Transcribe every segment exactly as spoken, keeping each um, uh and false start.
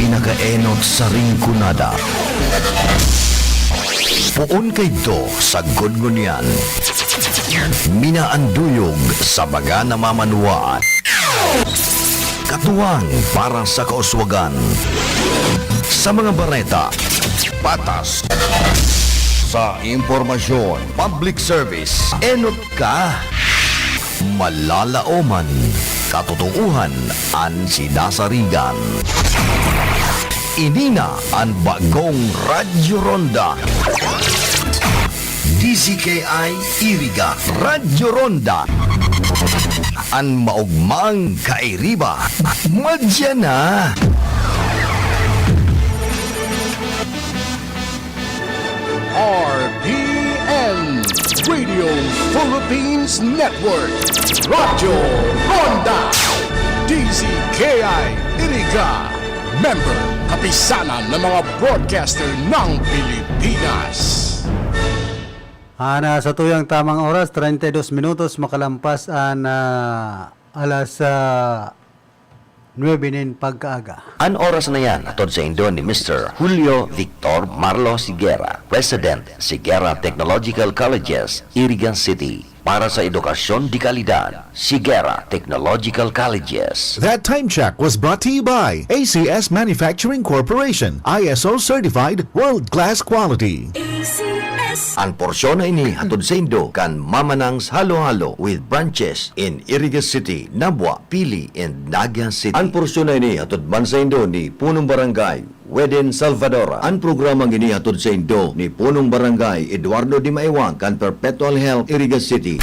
Nakaenot sa Rinconada. Poon kaidto sagkod ngunyan. Minaanduyog sa mga namamanwaan. Katuwang para sa kauswagan. Sa mga bareta, patas. Sa impormasyon, public service, enot ka. Malalaoman, katotoohan an sinasarigan. Ini na an bagong Radyo Ronda. D Z K I Iriga, Radyo Ronda. An maogmang kairiba, madya na. R P N, Radio Philippines Network, Radyo Ronda, D Z K I Iriga, member, kapisanan ng mga broadcaster ng Pilipinas. Ana, sa tuyang tamang oras, treinta y dos minutos makalampas an, ah, alas, ah, nuebe nin pagkaaga. An oras na yan, hatod saindo ni Mister Julio Victor Marlo Sigera, President, Sigera Technological Colleges, Iriga City. Para sa edukasyon de kalidad, Sigera Technological Colleges. That time check was brought to you by A C S Manufacturing Corporation, I S O certified, world-class quality. A C S. An porsyon na ini hatod saindo kan Mamanang's Halo-Halo with branches in Iriga City, Nabua, Pili, and Naga City. An porsyon na ini hatod man saindo ni Punong Barangay Weden Salvador. An programang ini hatod saindo ni Punong Barangay Eduardo Dimaiwang kan Perpetual Health, Iriga City.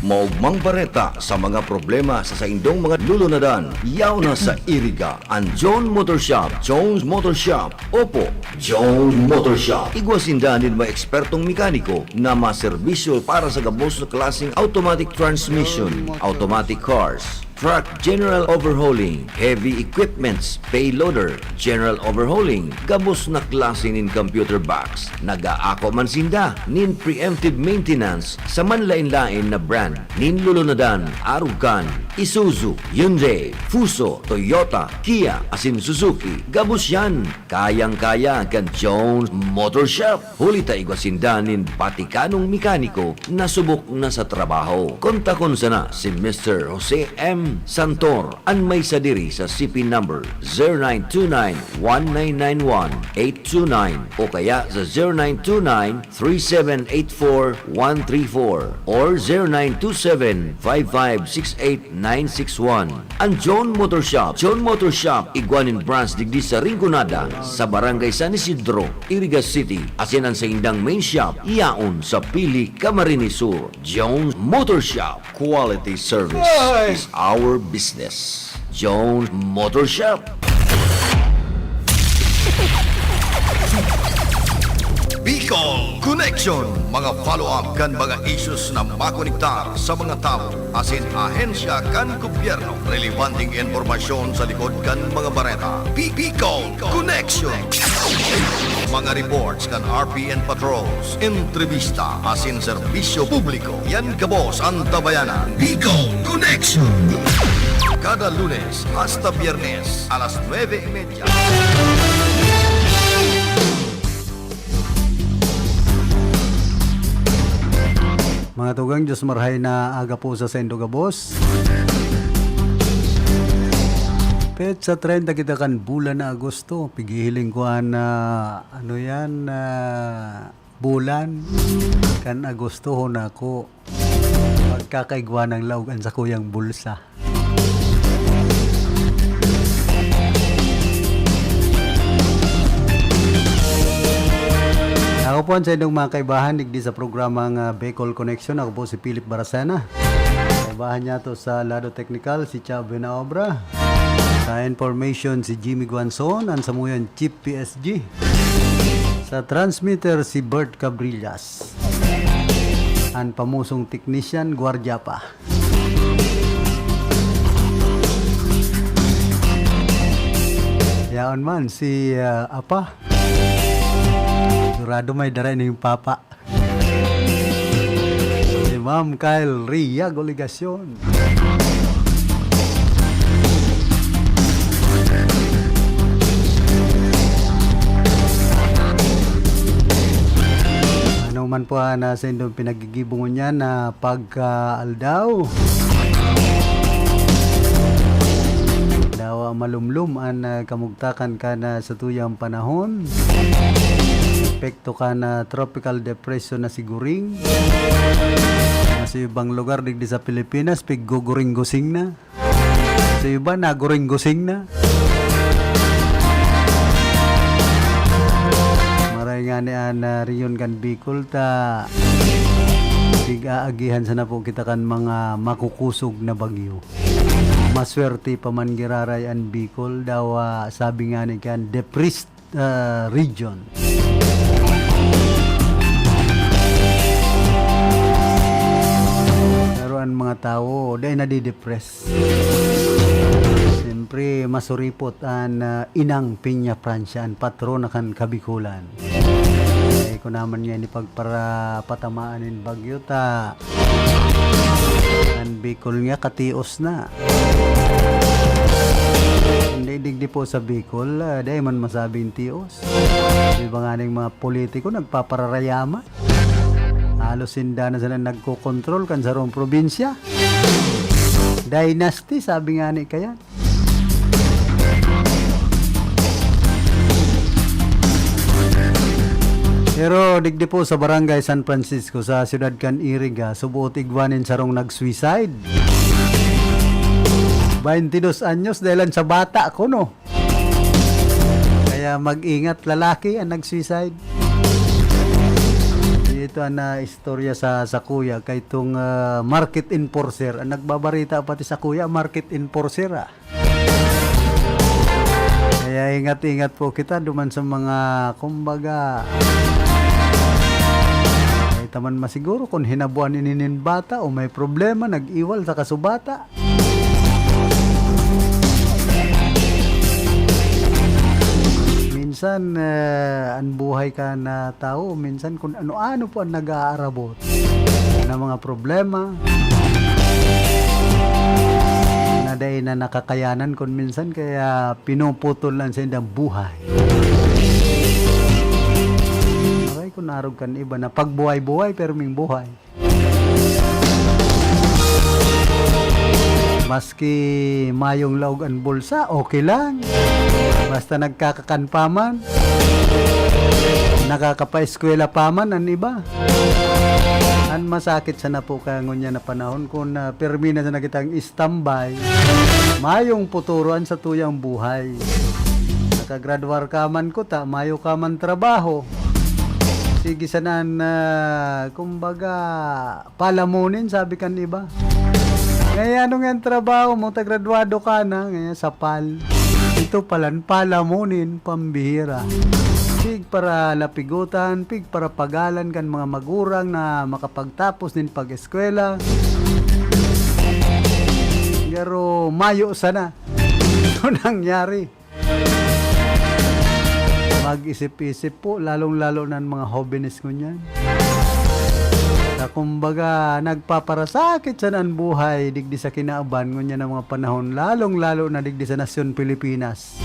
Maogmang bareta sa mga problema sa saindong mga lulunadan, yaon na sa Iriga. An John Motor Shop, Jones Motor Shop, opo, Jones Motor Shop. Igwa sinda nin mga ekspertong mekaniko na maserbisyo para sa gabos na klaseng automatic transmission, automatic cars, truck general overhauling, heavy equipments, payloader, general overhauling, gabos na klase nin computer box. Nag-aako man sinda nin preemptive maintenance sa manlaen-laen na brand nin lulunadan, arog kan Isuzu, Hyundai, Fuso, Toyota, Kia, asin Suzuki. Gabos yan, kayang-kaya kan Jones Motor Shop. Huli ta igwa sinda nin patikanong mekaniko na subok na sa trabaho. Kontakon sana si Mister Jose M Santor, an may sadiri sa C P number zero nine two nine one nine nine one eight two nine o kaya sa zero nine two nine three seven eight four one three four or zero nine two seven five five six eight nine six one. An John Motor Shop. John Motor Shop, igwa nin branch digdi sa Rinconada, sa Barangay San Isidro, Iriga City, asin an saindang main shop yaon sa Pili, Camarines Sur. Jones Motor Shop. Quality service is our business. Jones Motor Shop. Bicol Connection, mga follow-up kan mga issues na makonektar sa mga tawo asin ahensya kan gobyerno. Relebanteng impormasyon sa likod kan mga bareta. Bi-, Bicol Connection. Mga reports kan R P N patrols, entrevista asin serbisyo publiko. Yan gabos an tabayanan. Bicol Connection. Kada Lunes hasta Biyernes, alas nuebe y media. Mga tugang, Diyos marhay na aga po sa saindo gabos. Petsa treinta kita kan bulan na Agosto. Pighihiling ko an, ah, ano yan, ah, bulan kan Agosto ho nako. Magkakaigwa ng laog an sakuyang bulsa. Ako po an saindong mga kaibahan digdi sa programang, ah, Bicol Connection. Ako po si Philip Baracena. Kaibahan niya to sa lado teknikal, si Chab Benaobra. Sa information, si Jimmy Guanzon, an samuyang Chief P S G. Sa transmitter, si Bert Cabrillas. An pamusong technician, gwardiya pa. Yaon man si, ah, Apa. Sigurado may dara ning papa. Si Ma'am Kyle Riago Legacion. Man po, ah, na sa indong pinagigibo ngunyan na pagkaaldaw. Dawa malumlom an, ah, kamugtakan kan, ah, satuyang panahon. Epekto kan, ah, tropical depression na si Goring. Na sa ibang lugar digdi sa Pilipinas, pigguguring-gusing na. Sa iba, naguring-gusing na. Maray ngani an, ah, rehiyon kan Bicol ta pig-aagihan sana po kita kan mga makukusog na bagyo. Maswerte pa man giraray an Bicol, daw, ah, sabi ngani kan depressed ah, region. Pero an mga tawo, dai nadidepress. Siyempre, masuripot an, ah, inang Peña Francia, an patrona kan Kabikulan. Eh, kung naman niya ini pagpara-, patamaan nin bagyo, ta an Bicol nga katios na. Kundi digdi po sa Bicol, ah, dai man masabing tios. Di ba nga ning mga politiko nagpapararayaman? Halos sinda na sila nagkokontrol kan sarong probinsya. Dynasty, sabi nga ni kayan. Pero digdi po sa Barangay San Francisco, sa siyudad kan Iriga, subuot igwa nin sarong nag-suicide. Baintidos anyos, dahilan sa bata ko, no? Kaya mag-ingat, lalaki ang nag-suicide. Ito ang, ah, istorya sa, sa kuya, kay itong, ah, market enforcer. Ang nagbabarita pati sa kuya, market enforcer, ah. Kaya ingat-ingat po kita duman sa mga, kumbaga, ay taman masiguro kung hinabuan ini nin bata o may problema, nag-iwal sa kasubata. Minsan, eh, an buhay kan tawo, minsan kun ano-ano po an nag-aarabot na mga problema na dai na nakakayanan kun minsan, kaya pinuputol lang sa indang buhay. Aray, kun arog kan iba na pagbuhay-buhay, perming buhay. Maski mayong laog an bulsa, okay lang. Basta nagkakakan pa man, nakakapaeskwela pa man an iba. An masakit sana po kaya ngunyan na panahon, kun, ah, pirmi na sana kitang istambay, mayong futuro an satuyang buhay. Nakagradwar ka man kuta, mayo ka man trabaho. Sige sana an, ah, kumbaga, palamunin, sabi kan iba. Ngaya ano nga an trabaho mo, ta gradwado ka na, ngaya sapal. Ito palan, palamunin, pambihira. Pig para lapigutan, pig para pagalan kan mga magurang na makapagtapos nin pag-eskwela. Pero mayo sana. Ito nangyari. Mag-isip-isip po, lalong-lalo na ang mga hobenes ngunyan. Na kumbaga, nagpaparasakit sana an buhay digdi sa kinaban ngunyan ang mga panahon, lalong-lalo na digdi sa nasyon Pilipinas.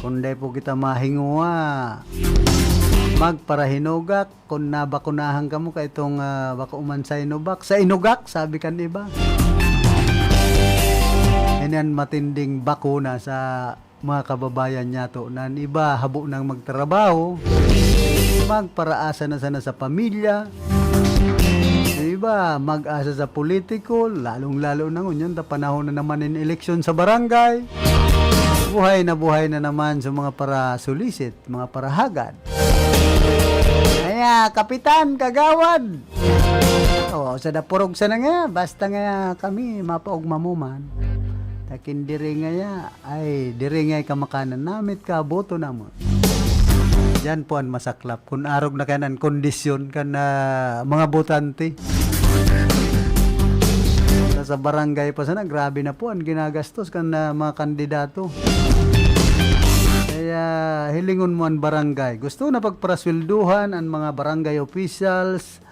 Kung dai po kita mahinguha, magparahinugak, kun nabakunahan kamo kaitong, ah, bako man Sinovac, sa inugak, sabi kan iba. Ini an matinding bakuna sa mga kababayan niyato na an iba habo nang magtrabaho, magparaasa na sana sa pamilya. An iba, mag-asa sa politiko, lalong-lalo na ngunyan, ta panahon na naman nin eleksyon sa barangay. Buhay na buhay na naman sa mga parasulisit, mga parahagad. Kaya, kapitan, kagawad. O, sa dapurog sana nga, basta nga kami, mapaogma mo man. Takin diri ngaya, ay, diri ngaya kamakanan namit ka, boto namon. Diyan po an masaklap. Kun arog na kayan an kondisyon kan, ah, mga botante. Sa, sa barangay pa sana, grabe na po an ginagastos kan, ah, mga kandidato. Kaya hilingon mo an barangay. Gusto na pagparaswelduhan an mga barangay officials.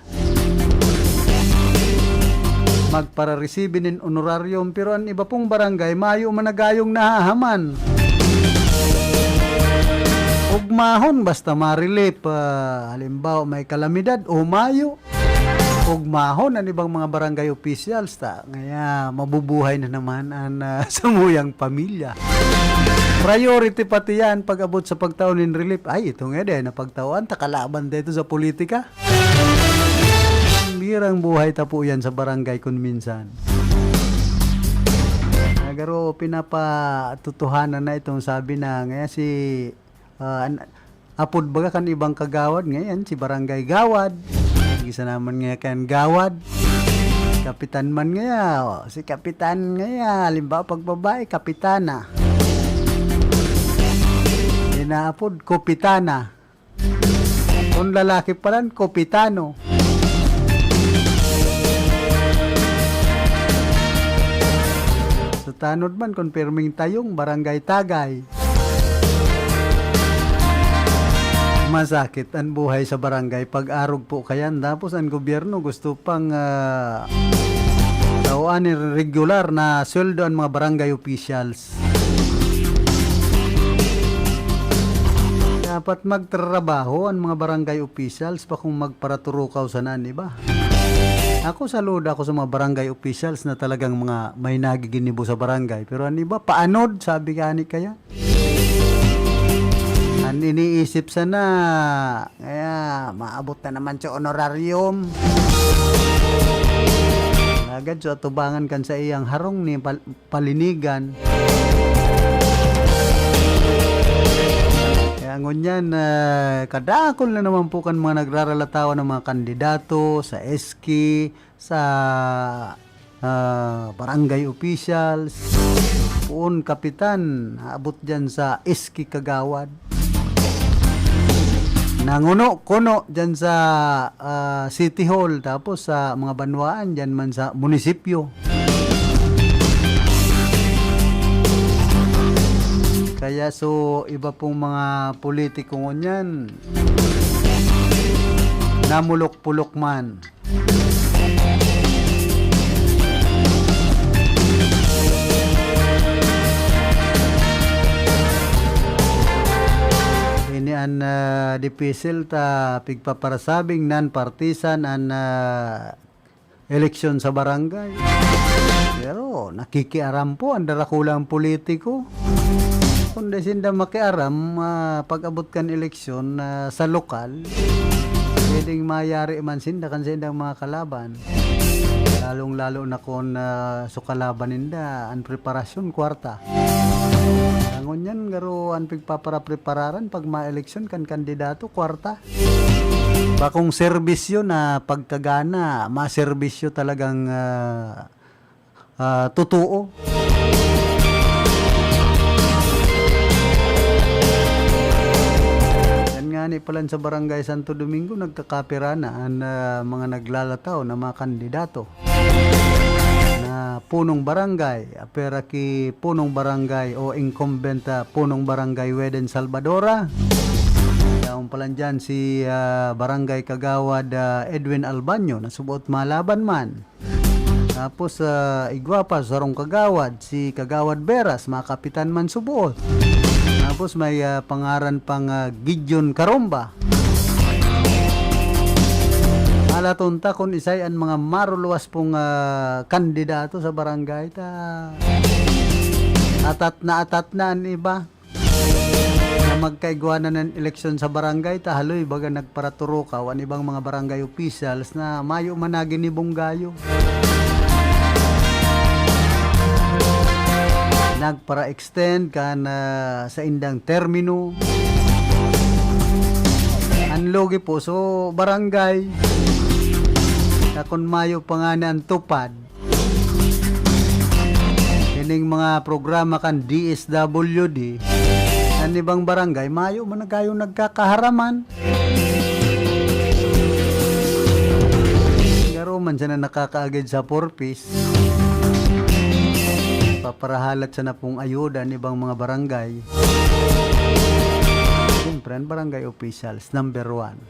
Magpara-resibi nin honorarium, pero an iba pong barangay, mayo man na gayong nahahaman. Ugmahon, basta ma-relief, ah, halimbawa, may kalamidad o mayo, ugmahon an ibang mga barangay officials, ta ngaya mabubuhay na naman an, ah, samuyang pamilya. Priority pati yan pag-abot sa pagtao nin relief. Ay, ito nga, di na pagtaoan, ta kalaban dito sa politika. Birang buhay ta po yan sa barangay kun minsan. Nagaro, pinapatutuhanan na itong sabi na, ngaya si, ah, an-, apod baga kan ibang kagawad, ngayon si barangay gawad. Isa naman ngaya kan gawad. Kapitan man ngaya, o, si kapitan ngaya, halimbawa pag babae, kapitana. Inaapod, kopitana. Kung lalaki pa lang, kopitano. Sa tanod man, kung pirming tayong, barangay tagay. Masakit an buhay sa barangay pag arog po kayan. Tapos an gobyerno gusto pang, ah, tawaan ni regular na sweldo an mga barangay officials. Dapat magtrabaho an mga barangay officials pa kung magparaturukaw sana an iba. Ako, saludo ako sa mga barangay officials na talagang mga may nagiginibo sa barangay. Pero an iba, paanod, sabi ka ni kaya? An iniisip sana, kaya maabot na naman sa honorarium. Agad sa atubangan kan sa iyang harong ni pal-, palinigan. Kaya ngunyan, ah, kadakol na naman po kan mga nagraralatawa ng mga kandidato sa S K, sa, ah, barangay officials, poon kapitan, abot dyan sa S K kagawad. Nanguno-kuno dyan sa, ah, City Hall, tapos sa mga banwaan, dyan man sa munisipyo. Kaya so, iba pong mga politiko ngunyan, namulok-pulok man. Ini an, ah, dipisil ta pigpaparasabing non-partisan an, ah, eleksyon sa barangay. Pero nakikiaram po an darakulang politiko. Kung di sinda makiaram, ah, pag-abot kan eleksyon, ah, sa lokal, pwedeng mayari man sinda kan saindang mga kalaban. Lalong-lalo na kun, ah, so kalaban ninda, an preparasyon, kwarta. Ngunyan, garo an pigpaparaprepararan pag ma-eleksyon kan kandidato, kwarta. Bakong serbisyo na pagkagana, maserbisyo talagang, ah, ah, totoo. Yan nga ni palan sa Barangay Santo Domingo, nagkakapira na an, ah, mga naglalataw na mga kandidato na punong barangay, apera ki punong barangay o incumbent, ah, punong barangay Weden Salvadora. Yaon palan dyan si, ah, Barangay Kagawad, ah, Edwin Albaño, na suboot malaban man. Tapos, ah, igwa pa, sarong kagawad, si Kagawad Veras, makapitan man suboot. Tapos may, ah, pangaran pang, ah, Gideon Caromba. Alaton ta kun isay an mga maruluwas pong, ah, kandidato sa barangay ta. Atat na atat na an iba. Na magkaigwa na ng eleksyon sa barangay, ta haloy, baga nagparaturukaw an ibang mga barangay officials na mayo man na ginibong gayo. Nagpara-extend kan, ah, saindang termino. An lugi po, so, barangay. Na kun mayo pa nga na ang tupad, ining mga programa kan D S W D, an ibang barangay, mayo man na kayong nagkakaharaman. Garo man siya na nakakaagid sa Four Ps. Paparahalat siya na pong ayuda an ibang mga barangay. Siyempre, ang barangay officials, number one.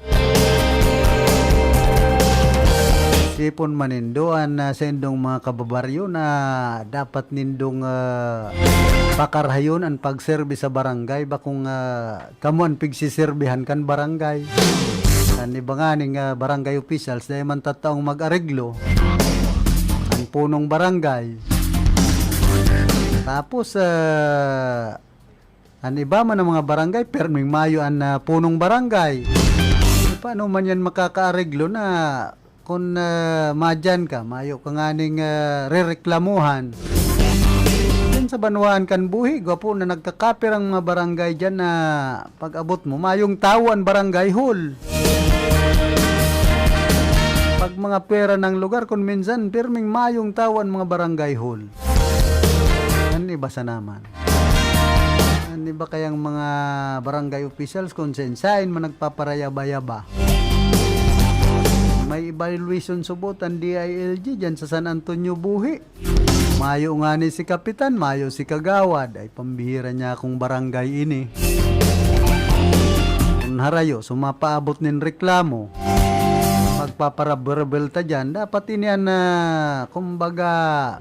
Tipon man nindo an, ah, saindong mga kababaryo na dapat nindong, ah, pakarayon an pagserbi sa barangay, bakong, ah, kamo an pigsiserbihan kan barangay. An iba nganing, ah, barangay officials, dai man tataong mag-areglo. An punong barangay. Tapos, ah, an iba man ang mga barangay, perming mayo an, ah, punong barangay. Paano man yan makakaareglo na kun, ah, madyan ka, mayo ka nganing, ah, rereklamuhan? Yan sa banwaan kan buhi, gwapo na nagkakapir ang mga barangay dyan na pag-abot mo, mayong tawo an barangay hall. Pag mga pwera ng lugar, kun minsan, pirming mayong tawo an mga barangay hall. Yan iba sa naman. An iba kayang mga barangay officials, kun sain-sain man nagpaparayaba-yaba. May evaluation subot an D I L G dyan sa San Antonio Buhi. Mayo ngani si kapitan, mayo si kagawad. Ay, pambihira niya akong barangay ini. Kun harayo, sumapaabot nin reklamo. Magpaparaberbel ta dyan. Dapat ini an, ah, kumbaga,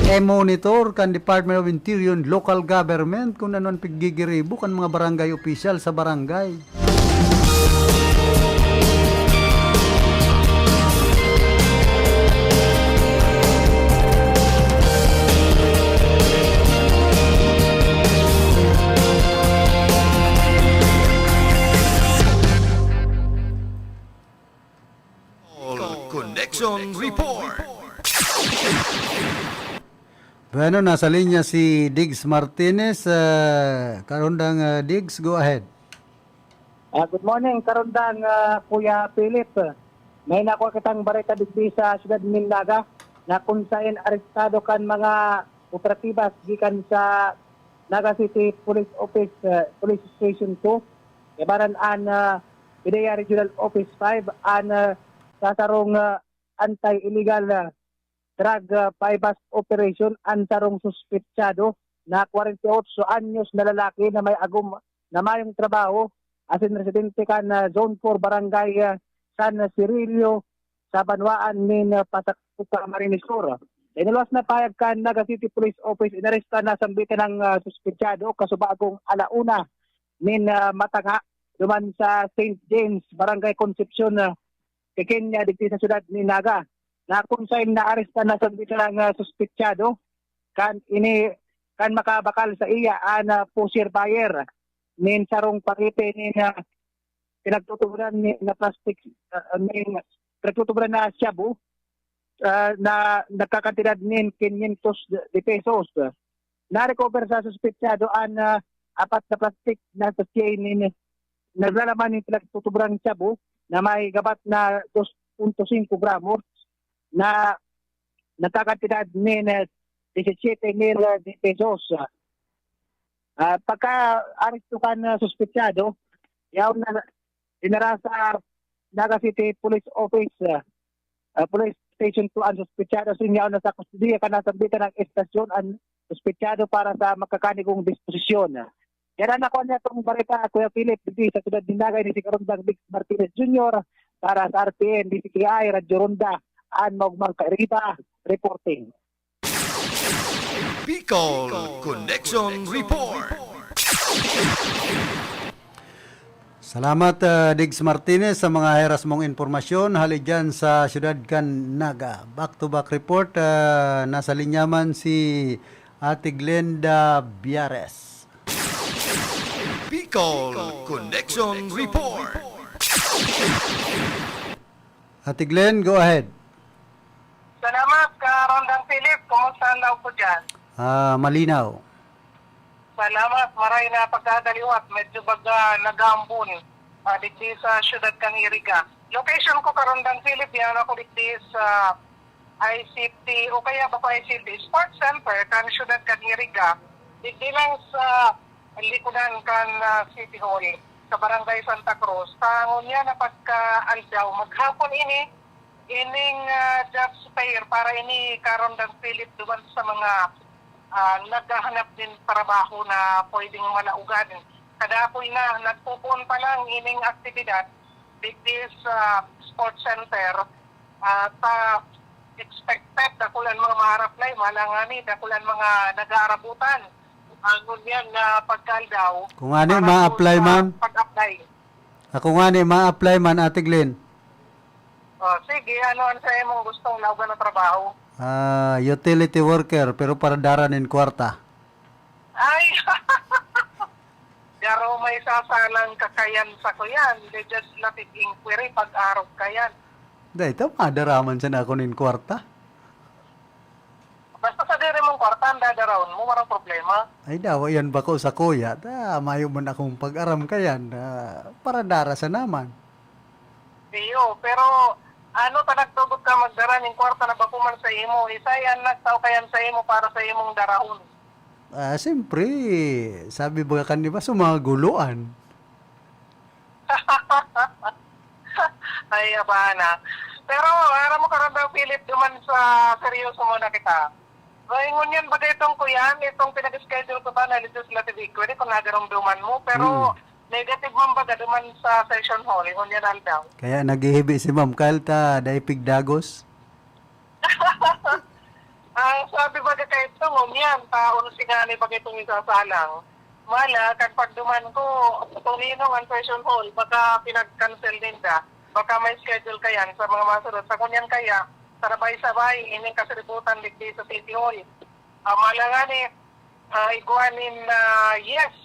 e-monitor kan Department of Interior and Local Government kun ano an piggigiribo kan mga barangay opisyal sa barangay. Bicol Connection Report. Bueno, nasa linya si Diggs Martinez. Ah, Karundang, ah, Diggs, go ahead. Ah, good morning, Karundang, ah, Kuya Philip. May nakuha kitang bareta digdi sa siyudad nin Naga na kung saen arestado kan mga operatibas gikan sa Naga City Police Office, ah, Police Station two, ibaran an, ah, PDEA Regional Office five, an, ah, sa sarong, ah, anti-illegal, ah, drug, ah, buy-bust operation an sarong suspetsado na kwarenta y otso anyos na lalaki na may agom na mayong trabaho asin residente kan, ah, Zone four, Barangay, ah, San Cirilo, sa banwaan nin, ah, Pasacuca, Camarines Sur. Sa inuluwas na pahayag kan Naga City Police Office, inaresto na sambitan ang, ah, suspetsado kasubagong ala una nin, ah, matagha duman sa Saint James, Barangay Concepcion, ah, Pequeña, digdi sa siyudad nin Naga, na kung saen naaresto na sambitan ang, ah, suspetsado kan ini, kan makabakal saiya an, ah, pusher buyer nin sarong pakete nin, ah, pinagtutuboran ni, na plastic, ah, nin pinagtutuboran na shabu, ah, na nagkakantidad nin quinientos de pesos. Na-recover sa suspetsado an, ah, apat na plastic na sachet nin naglalaman nin pinagtutubrang shabu na may gabat na dos punto singko gramos na nagkakantidad nin, eh, disisiyete mil pesos. Ah, pagka-aresto kan, ah, suspetsado, yaon na dinara sa Naga City Police Office, ah, ah, Police Station two an suspetsado, asin yaon na sa kustodiya kan nasambitan na estasyon an suspetsado para sa makakanigong disposisyon. Yan ang nakuha niya itong bareta, Kuya Philip, digdi sa siyudad nin Naga, ini si Karundang Diggs Martinez Junior para sa R T N, D Z K I, Radyo Ronda, an Maugmang Kairiba, reporting. Bicol Connection Report. Salamat, ah, Diggs Martinez, sa mga heras mong impormasyon hali dyan sa siyudad kan Naga. Back to back report, ah, nasa linya man si Ate Glenda Biares. Bicol Connection Report. Ate Glenn, go ahead. Salamat, Karandang Philip. Kumusta ang laog po dyan? Ah, malinaw. Salamat, maray na pagkakaliwat. Medyo baga nag-aambon, ah, digdi sa siyudad kan Iriga. Location ko, Karandang Philip, yan ako digdi sa I C T o kaya ba ko I C T, Sports Center kan siyudad kan Iriga. Digdi lang sa likodan kan, ah, City Hall, sa Barangay Santa Cruz. Sa ngunyan na pagka-aldaw, maghapon ini, ining, ah, jobs fair para ini, Karandang Philip, duman sa mga, ah, naghahanap nin trabaho na pwedeng malaugan. Kadapoy na, nagpupuon pa lang ining aktibidad digdi sa Sports Center, ah, sa expected, dakul an mga ma-apply, mahalangani, dakul an mga nag-aarabutan. Ang ngunyan na pagkaaldaw, Kung ani, para po ma-apply sa man. pag-apply. Ako nga ni, ma-apply man, Ate Glenn. Oh, sige, ano ang sa imong gustong laogan na trabaho? Ah, utility worker, pero para dara nin kwarta. Ay! Garo may sasalang kakayan sa kuyan. Legislative inquiry, pag-arog kayan. Dahil ito, madaraman siya na ako nin kwarta. Basta sa diri mong kwarta, ang dadarawon mo, walang problema. Ay, dawa yan bako sa kuya. Ta, mayo man akong pag-aram kayan. Ah, para dara sa naman. Iyo, pero ano ta nagtugot ka magdara ning kwarta na bako man sa imo? Isa yan nagtao kayan sa imo para sa imong darahon. Ah, siyempre, sabi ba kan iba, sa mga guluan? Ay, abana. Pero, aram mo, Karon daw, Philip, duman sa seryoso mo na kita. Ay, ngunyan, bagay itong kuyan, itong pinag-schedule ko ba na legislative inquiry, kung nadarumduman mo, pero Mm. negative man baga duman sa session hall, ngunyan aldaw. Kaya naghihibi si Ma'am Kyle ta, dai pigdagos. Ang sabi baga kay ito, ngunyan, taon si ngani baga itong isasalang. Mala, kan pagduman ko, tuninong ang session hall, baka pinag-cancel ninda. Baka may schedule kayan sa mga masunod. Sa ngunyan kaya, sarabay-sabay, ining kasributan digdi sa City Hall. Ah, mala ngani, ah, igwa nin, ah, yes.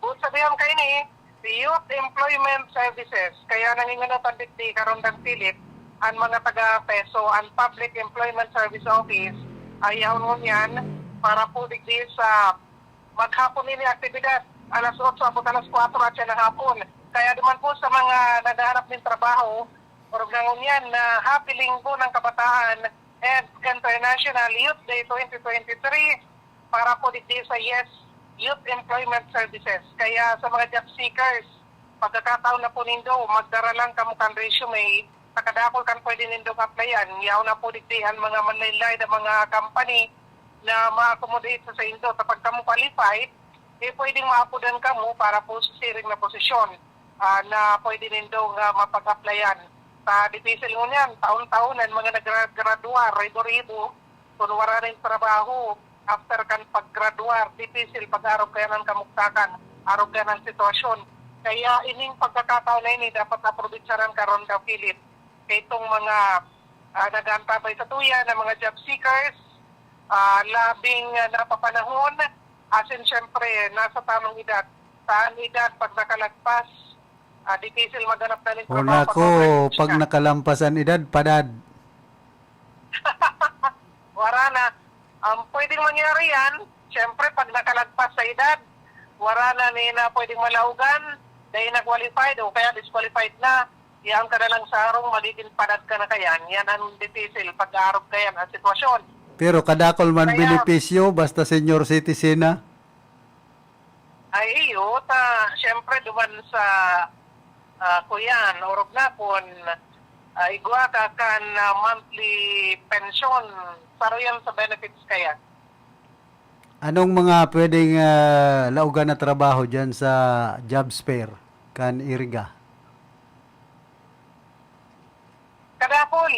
Buot sabihan kaini, Youth Employment Services. Kaya nangingunutan digdi, Karon daw, Philip, ang mga taga PESO, ang Public Employment Service Office, ay yaon ngunyan para po digdi sa maghapon ini aktibidad, alas otso abot alas kwatro at siya na hapon. Kaya duman po sa mga naghahanap ng trabaho, orog na ngunyan na Happy Linggo ng Kabataan and International Youth Day twenty twenty-three para po digdi sa YES, Youth Employment Services. Kaya sa mga job seekers, pagkakataon na po nindo, magdara lang kamo kan resume, sa kadakul kan pwede nindong applyan. Yaon na po digdi ang mga manlaylay na mga company na ma-accommodate sa saindo. Kapag kamo qualified, eh, pwedeng maapodan kamo para po sa siring na posisyon, ah, na pwede nindong, ah, mapag-applyan. Sa dipisil ngunyan, taon-taon ang mga naggradwar, ribo-ribo, kun wara nin trabaho, after kan paggraduar, dipisil pag-arog kayan an kamugtakan, arog kayan an sitwasyon. Kaya ining pagkakataon na ini dapat aprobetsaran, Karon daw, Philip, kay itong mga, ah, nag-aantabay sa tuya na mga job seekers, ah, labing, ah, napapanahon, asin siyempre, nasa tamang edad. Sa an edad, pag nakalagpas, ah, dipisil maghanap na nin O trabaho nako, pag over age pag na. nakalampas an edad, padad. Wara na. Um, pwedeng mangyari yan. Siyempre, pag nakalagpas sa edad, wara na ni na pwedeng malaogan, dahil na-qualified o kaya disqualified na. Yan ka na lang sa harong, magiging padad ka na kayan. Yan ang dipisil, pag-aarog ka yan, ang sitwasyon. Pero kadakol man Kaya benepisyo, basta senior citizen na. Ay, iyo, ta, siyempre, duman sa, ah, kuyan, orog na kun, ah, igwa ka kan, ah, monthly pension, saro yan sa benefits kaya. Anong mga pwedeng, ah, laogan na trabaho dyan sa job fair kan Iriga? Kadakol,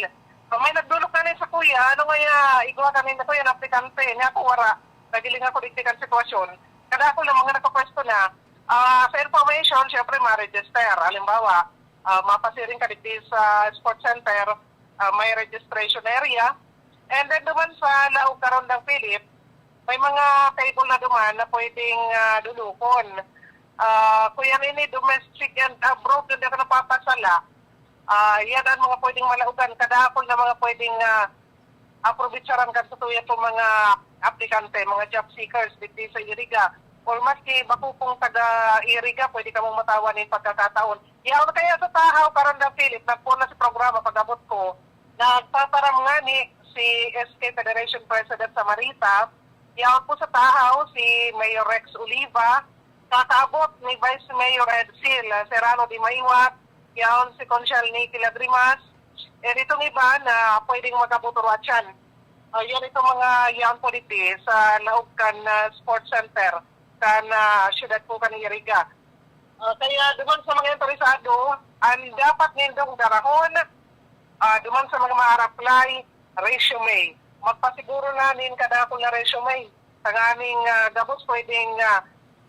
may nagdolok na ni sa kuya, ano nga ya, igwa kanina ko yan, aplikante, niya ako wara, nagiling ako digdi kan sitwasyon. Kadakol na mga nakapwesto na, ah, sa information, syempre, ma-register. Halimbawa, ah, mapasiring ka digdi sa sports center, ah, may registration area. And then, duman sa laog, Karon daw, Philip, may mga table na duman na pwedeng, ah, dulokon. Ah, kuya, ini domestic and abroad, hindi ako napapasala. Ah, yan ang mga pwedeng malaogan. Kadakol na mga pwedeng, ah, aprobetsaran kan sa tuya po mga aplikante, mga job seekers digdi sa Iriga. Or maski bako pong taga Iriga, pwede kamong matawan nin pagkakataon. Yaon kaya sa Tahaw, Karon daw, Philip, nagpoon na sa programa pag-abot ko. Nagtataram ngani si S K Federation President Samarita. Yaon po sa Tahaw si Mayor Rex Oliva, kakaabot ni Vice Mayor Edsel, ah, Serrano de Maywat, yaon si Conchal Nicky Lagrimas, and itong iba na pwedeng mag-abot o Ruachan. Ah, yan itong mga yaon po digdi sa laog kan, ah, Sports Center kan, ah, siyudad po kan Iriga. Ah, kaya duman sa mga interesado, ang dapat nindong darahon, ah, duman sa mga ma-apply, resume. Magpasiguro na nin kadakul na resume. Tanganing, ah, gabos pwedeng, ah,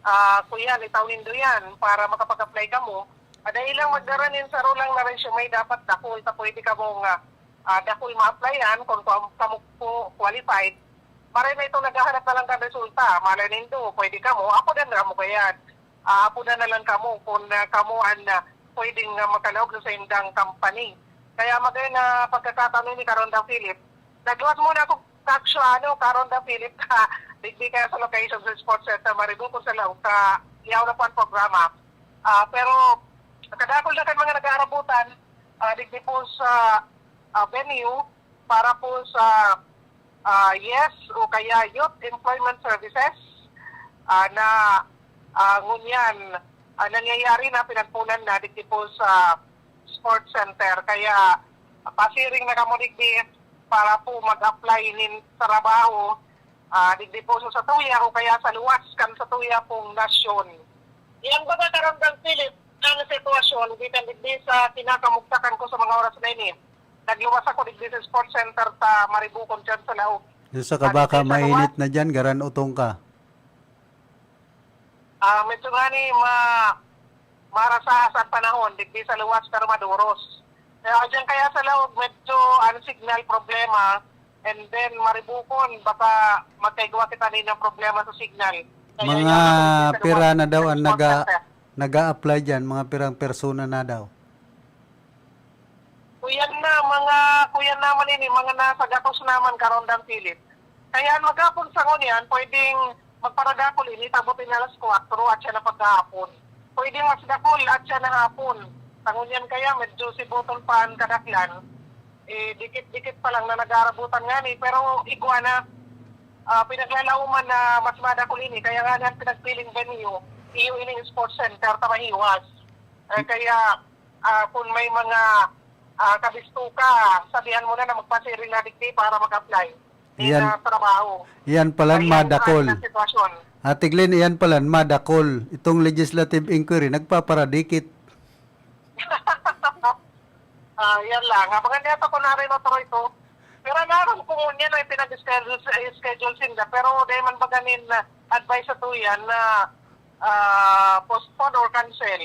ah, kuya, litaw nindo yan para makapag-apply kamo. Ah, dai lang magdara nin saro lang na resume, dapat dakul, ta pwede kamong, ah, ah, dakul ma-applyan kung kam-, kamo po qualified. Maray na itong naghahanap na lang kan resulta, malay nindo, pwede kamo, apodan na mo kaya. Ah, apodan na lang kamo kung, ah, kamo an, ah, pwedeng, ah, makalaog sa saindang company. Kaya magay na pagkakataon ini, Karonda Philip. Nagluwas muna ako, Kaksyo, ano, Karonda Philip, digdi kaya sa location sa Sports Center Maribucon sa Laog, ka yaw na po ang programa. Ah, pero kadakul na kan mga nag-aarabutan, ah, digdi po sa, ah, venue para po sa, ah, yes o kaya Youth Employment Services, ah, na, ah, ngunyan, ah, nangyayari na, pinagpunan na digdi po sa Sports Center. Kaya pasiring na kamo digdi para po mag-apply nin trabaho, ah, digdi po sa satuya o kaya sa luwas kan satuya pong nasyon. Yan baga, Karamdang Philip, ang sitwasyon gikan digdi sa kinakamugtakan ko sa mga oras na ini. Nagluwas ako digdi sa Sports Center sa Maribucon, dyan sa Laog. Sa ka baka mainit na dyan, garan utong ka. Ah, medyo ngani ma-, marasahas ang panahon, digdi sa luwas, pero maduros. Kaya dyan kaya sa Laog, medyo ang signal problema, and then Maribucon, baka magkaigwa kita nin problema sa signal. Kaya mga yan ang pira na daw ang naga-, naga-apply dyan, mga pirang persona na daw? Kuyan na, mga kuyan naman ini, mga nasa gatos naman, Karondang Philip. Kaya an maghapon sa ngunyan, pwedeng magparadakol ini, tabot ini alas kwatro at siya na paghahapon. Pwedeng mas dakul at siya na hapon. Sa ngunyan kaya, medyo sibuton pa an kadaklan. Eh, dikit-dikit pa lang na nag-aarabutan ngani, pero igwa na, ah, pinaglalauman na mas madakul ini. Kaya nga na pinagpiling venue, iyo ining sports center, ta mahiwas. Eh, kaya, ah, kung may mga, ah, kabisto ka, sabihan mo na na magpasiring na digdi para mag-apply. Yan, sa trabaho. Yan pala, madakol. Ate Glenn, yan pala, madakol. Itong legislative inquiry, nagpaparadikit. Ah, yan lang. Abangan niya to kung narin na tuloy to. Pero naroon kung niya na ipinag-schedule sa schedule sinda. Pero di man ba ganin na advice sa tuyan na, ah, postpone or cancel?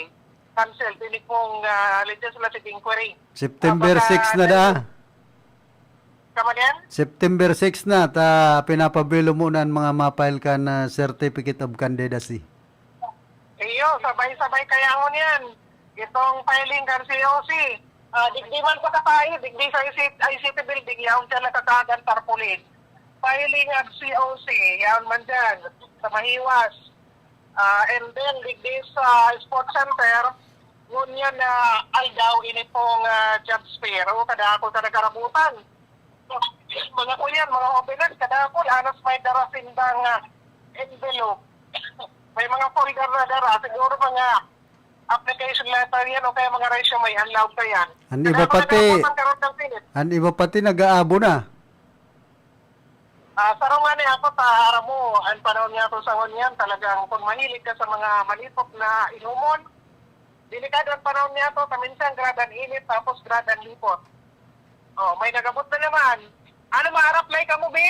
Cancel. Ini pong, ah, legislative inquiry. September six na da. Kamanyan? September six na, ta pinapabelo mo na ang mga ma-file ka na certificate of candidacy. Iyo, sabay-sabay kaya ngunyan. Itong filing kan C O C. Ah, digdi man sa Kapay, digdi sa I C T, I C T building, yaon siya nakatagan tarpaulin. Filing at C O C, yaon man dyan, sa Mahiwas. Ah, and then, digdi sa Sports Center, ngunyan na aldaw, ini pong, ah, jobs fair. O, kadakol ka nagkarabutan. Mga kuyan, mga hobenan, kadakol, anas may dara sindang, ah, envelope. May mga folder na dara, siguro mga application letter yan o kaya mga resume, ang laog pa yan. An iba pati, an iba pati nag-aabo na. Ah, sarong nga ni ako, ta, aram mo, ang panahon nga ako sa ngunyan, talagang kung mahilig ka sa mga malipot na inomon, delikado ang panahon nga to, paminsan gradan init, tapos gradan lipot. Oh, may nagabot na naman. Ano, ma-apply ka mo, Bi?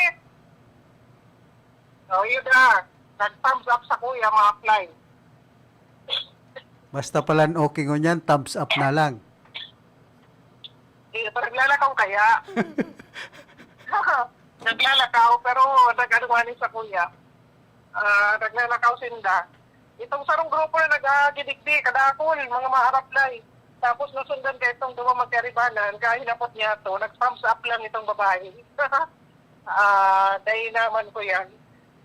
Oh, yun na. Nag-thumbs up sa kuya, ma-apply. Basta palan okay ngunyan, thumbs up na lang. Eh, naglalakaw kaya? Naglalakaw, pero nag-ano nga ni sa kuya. Ah, naglalakaw sinda. Itong sarong grupo na nag-agidigdi, kadakol, mga maaraplay. Tapos nasundan ka itong duwa magkaribanan, kahinapot niya to, nag-thumbs up lang itong babae. Ah, dai naman ko yan.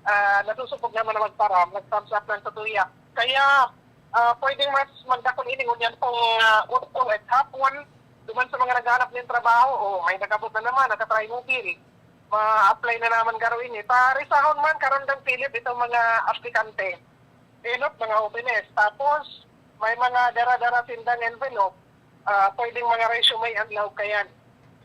Ah, nasusubog naman na magparam, nag-thumbs up lang sa tuya. Kaya, ah, pwedeng mas magdakol ini ngunyan kung, ah, utong at hapon, duman sa mga naghahanap ng trabaho, o may nakabot na naman, nakatry mobile. Ma-apply na naman garo ini. Parisahon man, Karandang Philip, itong mga aplikante. Enot, mga hobenes. Tapos, may mga dara-dara sindang envelope. Ah, pwedeng mga resume ang laog kayan.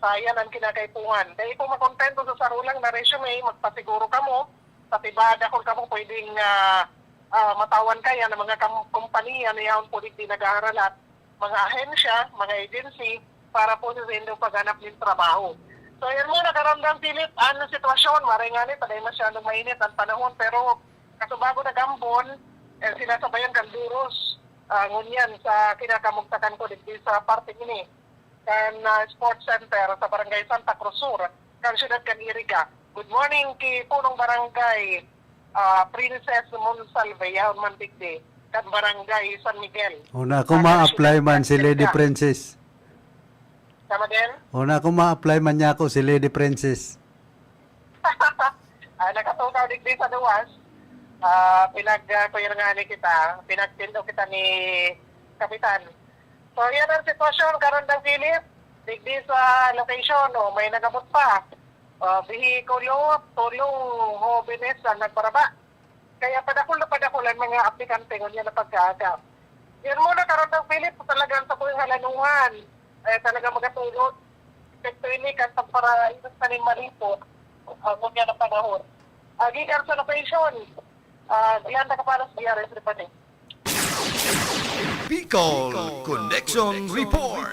Sa yan ang kinakaipuhan. Dai po makontento sa sarulang na resume, magpasiguro kamo. Sa tiba, dakol kamo pwedeng, ah, ah, matawan kaya ng mga kam-, kompanya na yaon po digdi nag-aaralat, mga ahensya, mga agency, para po sa indong paghanap ng trabaho. So, yan muna, Karamdang Philip, ang sitwasyon. Maray nga ni, pagay masyadong mainit ang panahon, pero kasubago nag-ambon, eh, sinasabayan kan duros, ah, ngunyan sa kinakamugtakan ko digdi sa parte ini, kan, ah, Sports Center sa Barangay Santa Cruz Sur, kan siyudad kan Iriga. Good morning ki Punong Barangay, ah, Princess Monsalve, yaon man digdi, kan Barangay San Miguel. Una ko Ah, ma-apply kan man si siyudad Lady kan Princess. Come again? Una ko ma-apply man niya ako si Lady Princess. Ah, nakatukaw digdi sa luwas. Ah, pinag, ah, kuya nga ni kita, pinagtindo kita ni Kapitan. So, yan ang sitwasyon, Karandang Philip. Digdi sa location, oh, may nagabot pa. Ah, vehikulo, tulong hobenes ang nagbaraba. Kaya padakul na padakul ang mga aplikante ngunyan na pagkaaga. Yan muna, Karandang Philip, talagang sa buhay halanuhan. Eh, talagang magatulot. Epekto ini kan pagparainot na nin malipot, ah, ngunyan na panahon. Ah, gikan sa location, ah, Glenda Caparas, D R S reporting. Bicol Connection Report.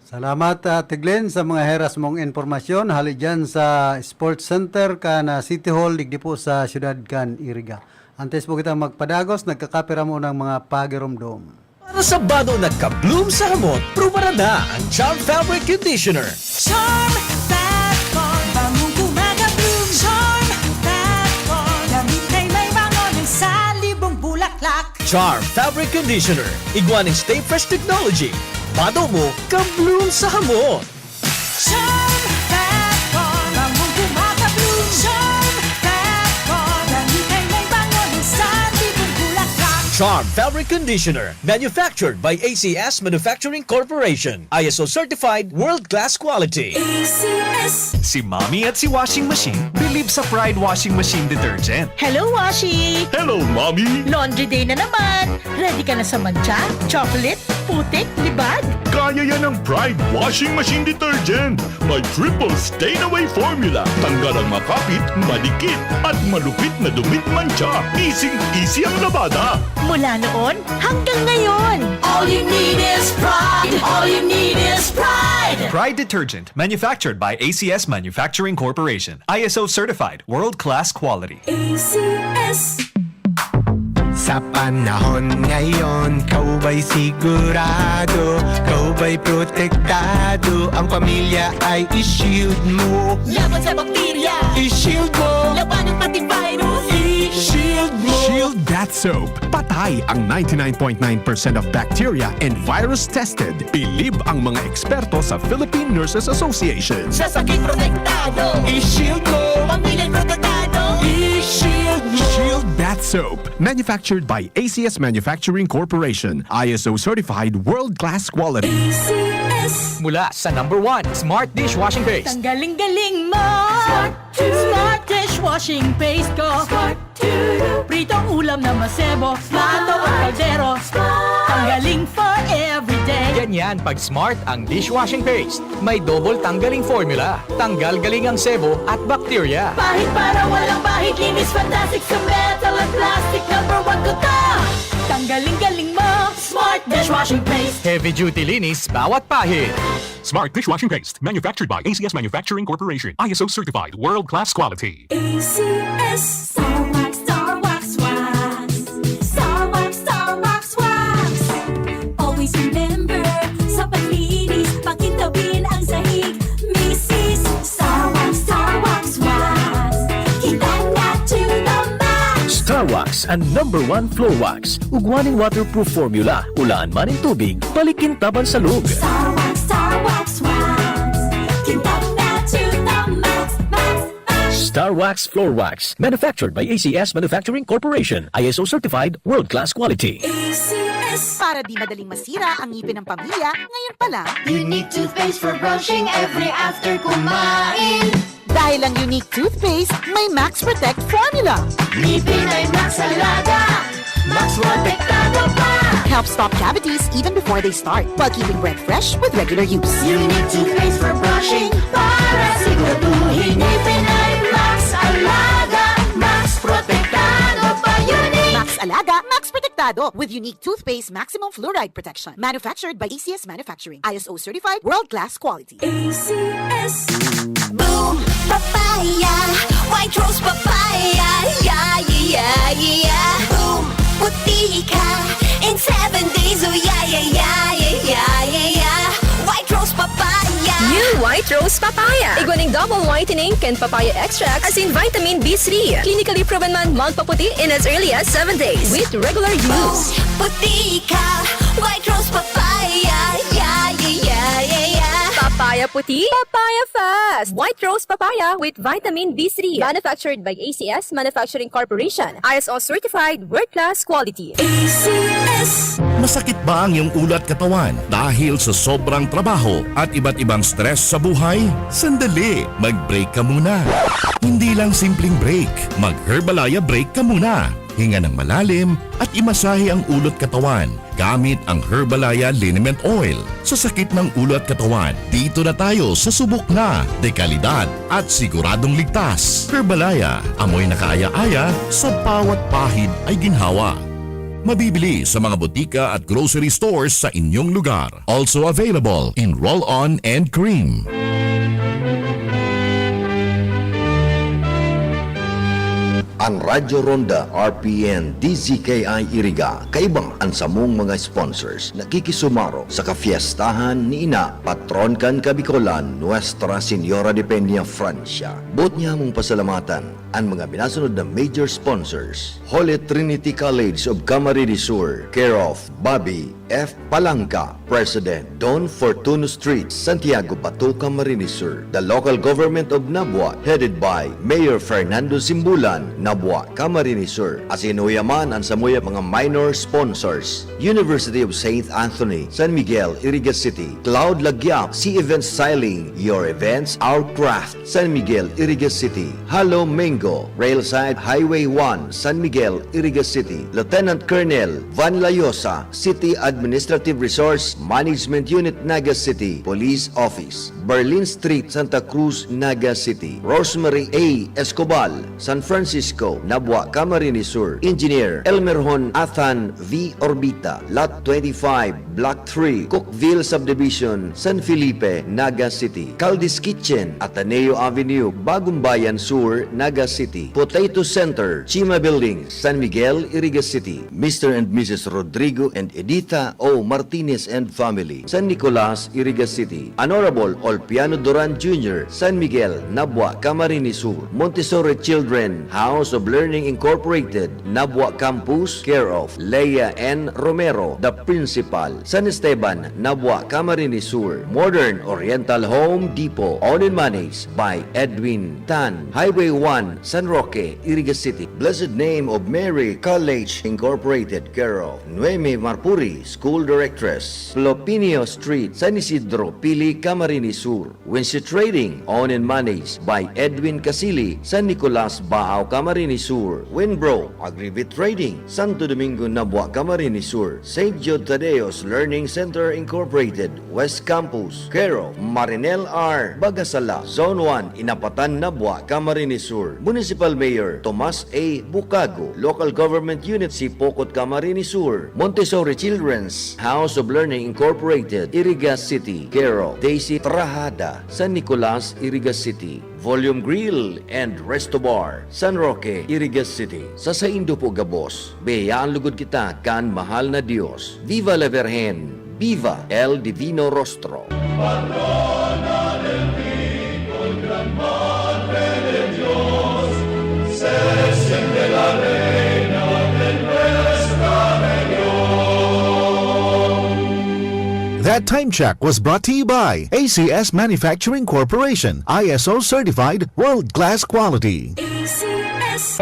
Salamat, ah, Ate Glenn, sa mga heras mong impormasyon hali dyan sa Sports Center kan, ah, City Hall, digdi po sa siyudad kan Iriga. Antes po kita magpadagos, nagkakape ra muna ang mga pagiromdom. Para sa bado na ka-bloom sa hamot, prubaran na ang Charm Fabric Conditioner. Charm Fat Foam, bangong gumagabloom. Charm Fat Foam, damit ay may bango ng salibong bulaklak. Charm Fabric Conditioner, igwa nin Stay Fresh Technology. Bado mo, ka-bloom sa hamot. Charm Fat Foam, bangong gumagabloom. Charm Fat Foam, damit ay may bango ng salibong bulaklak. Charm Fabric Conditioner, manufactured by A C S Manufacturing Corporation. I S O certified, world-class quality. A C S. Si Mommy at si Washing Machine bilib sa Pride Washing Machine Detergent. Hello, Washi! Hello, Mommy! Laundry day na naman! Ready ka na sa mantsa, chocolate, putik, libag? Kaya yan ng Pride Washing Machine Detergent. May triple stain away formula. Tanggal ang makapit, madikit, at malupit na dumit mantsa. Easy-easy ang labada. Mula noon hanggang ngayon. All you need is Pride. All you need is Pride. Pride Detergent, manufactured by A C S Manufacturing Corporation. I S O certified, world-class quality. A C S. Sa panahon ngayon, ikaw ba'y sigurado? Ikaw ba'y protektado? Ang pamilya ay i-shield mo. Laban sa bakterya. I-shield mo. Labanan pati virus. I-shield mo. Shield Bath Soap. Patay ang ninety-nine point nine percent of bacteria and virus tested. Bilib ang mga eksperto sa Philippine Nurses Association. Sa sakit protektado. I-shield mo. Pamilya protektado. I-shield mo. Shield Bath Soap. Manufactured by A C S Manufacturing Corporation. I S O certified, world-class quality. A C S. Mula sa number one, Smart Dishwashing Paste. Tanggaling-galing mo! Smart, Smart Dishwashing Paste ko! Smart, Pritong ulam na masebo, plato o kaldero. Smart! Tanggaling for everyday. Ganyan pag Smart ang dishwashing paste. May double tanggaling formula. Tanggal galing ang sebo at bakterya. Pahid para walang bahid, linis fantastic sa metal at plastic. Number one ko to! Tanggaling galing mo, Smart Dishwashing Paste. Heavy duty linis bawat pahid. Smart Dishwashing Paste, manufactured by A C S Manufacturing Corporation. I S O certified, world-class quality. A C S. Star Wax, Star Wax Wax. Star Wax, Star Wax Wax. Always remember, sa paglinis, pakintabin ang sahig. Misis, Star Wax, Star Wax Wax. Kita na to the max. Star Wax, ang number one floor wax. Ugwa nin waterproof formula, ulaan man nin tubig, balik kintaban sa log. Star Wax, Star Wax Wax. Kintab na to the max, max, max. Star Wax Floor Wax, manufactured by A C S Manufacturing Corporation, I S O certified, world-class quality. A C S. Para di madaling masira ang ngipin ng pamilya, ngayon pa lang. Unique toothpaste for brushing every after kumain. Dahil ang Unique Toothpaste may Max Protect Formula. Ngipin ay Max Alaga, Max Protektado pa. Helps stop cavities even before they start, while keeping breath fresh with regular use. Unique Toothpaste for brushing, para siguraduhin ngipin ay Max Alaga, Max Protektado pa. Unique! Max Alaga, Max Protektado. Ado with unique toothpaste maximum fluoride protection. Manufactured by A C S Manufacturing. I S O certified, world-class quality. A C S. Boom Papaya, White Rose Papaya, yeah, yeah, yeah, yeah. Boom, puti ka in seven days, oh yeah, yeah, yeah, yeah, yeah, yeah, yeah. White Rose Papaya. New White Rose Papaya. Igwa ning double whitening kan papaya extract asin vitamin B three. Clinically proven man magpaputi in as early as seven days with regular use. Puti ka, White Rose Papaya, yeah, yeah, yeah, yeah, yeah. Papaya puti, papaya fast. White Rose Papaya with vitamin B three. Manufactured by A C S Manufacturing Corporation. I S O certified, world-class quality. A C S. Masakit ba ang iyong ulo at katawan dahil sa sobrang trabaho at iba't ibang stress sa buhay? Sandali, mag-break ka muna. Hindi lang simpleng break, mag-Herbalaya break ka muna. Hinga ng malalim at imasahe ang ulo at katawan gamit ang Herbalaya Liniment Oil. Sa sakit ng ulo at katawan, dito na tayo sa subok na, dekalidad at siguradong ligtas. Herbalaya, amoy na kaaya-aya, sa bawat pahid ay ginhawa. Mabibili sa mga botika at grocery stores sa inyong lugar. Also available in roll-on and cream. An Radyo Ronda, R P N, D Z K I Iriga, kaiba an samong mga sponsors, nakikisumaro sa kafiestahan ni Ina, patron kan Kabikolan, Nuestra Señora de Peña, Francia. Boot niya mong pasalamatan an mga minasunod na major sponsors: Holy Trinity College of Camarines Sur, care of Bobby F. Palangka, President, Don Fortuno Street, Santiago, Bato, Camarines Sur. The local government of Nabua, headed by Mayor Fernando Simbulan, Nabua, Camarines Sur. Asin uya man an samuya mga minor sponsors: University of Saint Anthony, San Miguel, Iriga City, Cloud Lagyap, C Events Styling, your events, our craft, San Miguel, Iriga City, Halo Mango, Railside Highway one, San Miguel, Iriga City, Lieutenant Colonel Van Layosa, City Administrative Resource Management Unit, Naga City, Police Office, Berlin Street, Santa Cruz, Naga City, Rosemary A. Escobal, San Francisco, Nabua, Camarines Sur, Engineer Elmerhon Athan V. Orbita, Lot twenty-five, Block three, Cookville Subdivision, San Felipe, Naga City, Caldi's Kitchen, Ateneo Avenue, Bagumbayan Sur, Naga City, Potato Center, Chima Building, San Miguel, Iriga City, Mister and Missus Rodrigo and Edita O. Martinez and family, San Nicolas, Iriga City, Honorable Olpiano Duran Junior, San Miguel, Nabua, Camarines Sur, Montessori Children, House of Learning Incorporated, Nabua Campus, care of Lea N. Romero, the principal, San Esteban, Nabua, Camarines Sur, Modern Oriental Home Depot, owned and managed by Edwin Tan, Highway one, San Roque, Iriga City, Blessed Name of Mary College Incorporated, care of Noemi Marpuri, School Directress, Plopinio Street, San Isidro, Pili, Camarines Sur. Winsi Trading, owned and managed by Edwin Casili, San Nicolas, Baao, Camarines Sur. Winbro, Agribit Trading, Santo Domingo, Nabua, Camarines Sur. Saint Jude Tadeo's Learning Center Incorporated, West Campus, care of Marinel R. Bagasala, Zone one, Inapatan, Nabua, Camarines Sur. Municipal Mayor Tomas A. Bucago, Local Government Unit C. Pocot, Camarines Sur. Montessori Children's House of Learning Incorporated, Iriga City, care of Daisy Trahada, San Nicolas, Iriga City. Volume Grill and Resto Bar, San Roque, Iriga City. Sa saindo po gabos, biyayaan lugod kita kan mahal na Dios. Viva la Virgen! Viva el Divino Rostro! Patrona del Bicol, Gran Madre de Dios, se siente la reina de nuestra región. That time check was brought to you by A C S Manufacturing Corporation, I S O certified, world class quality. A C S.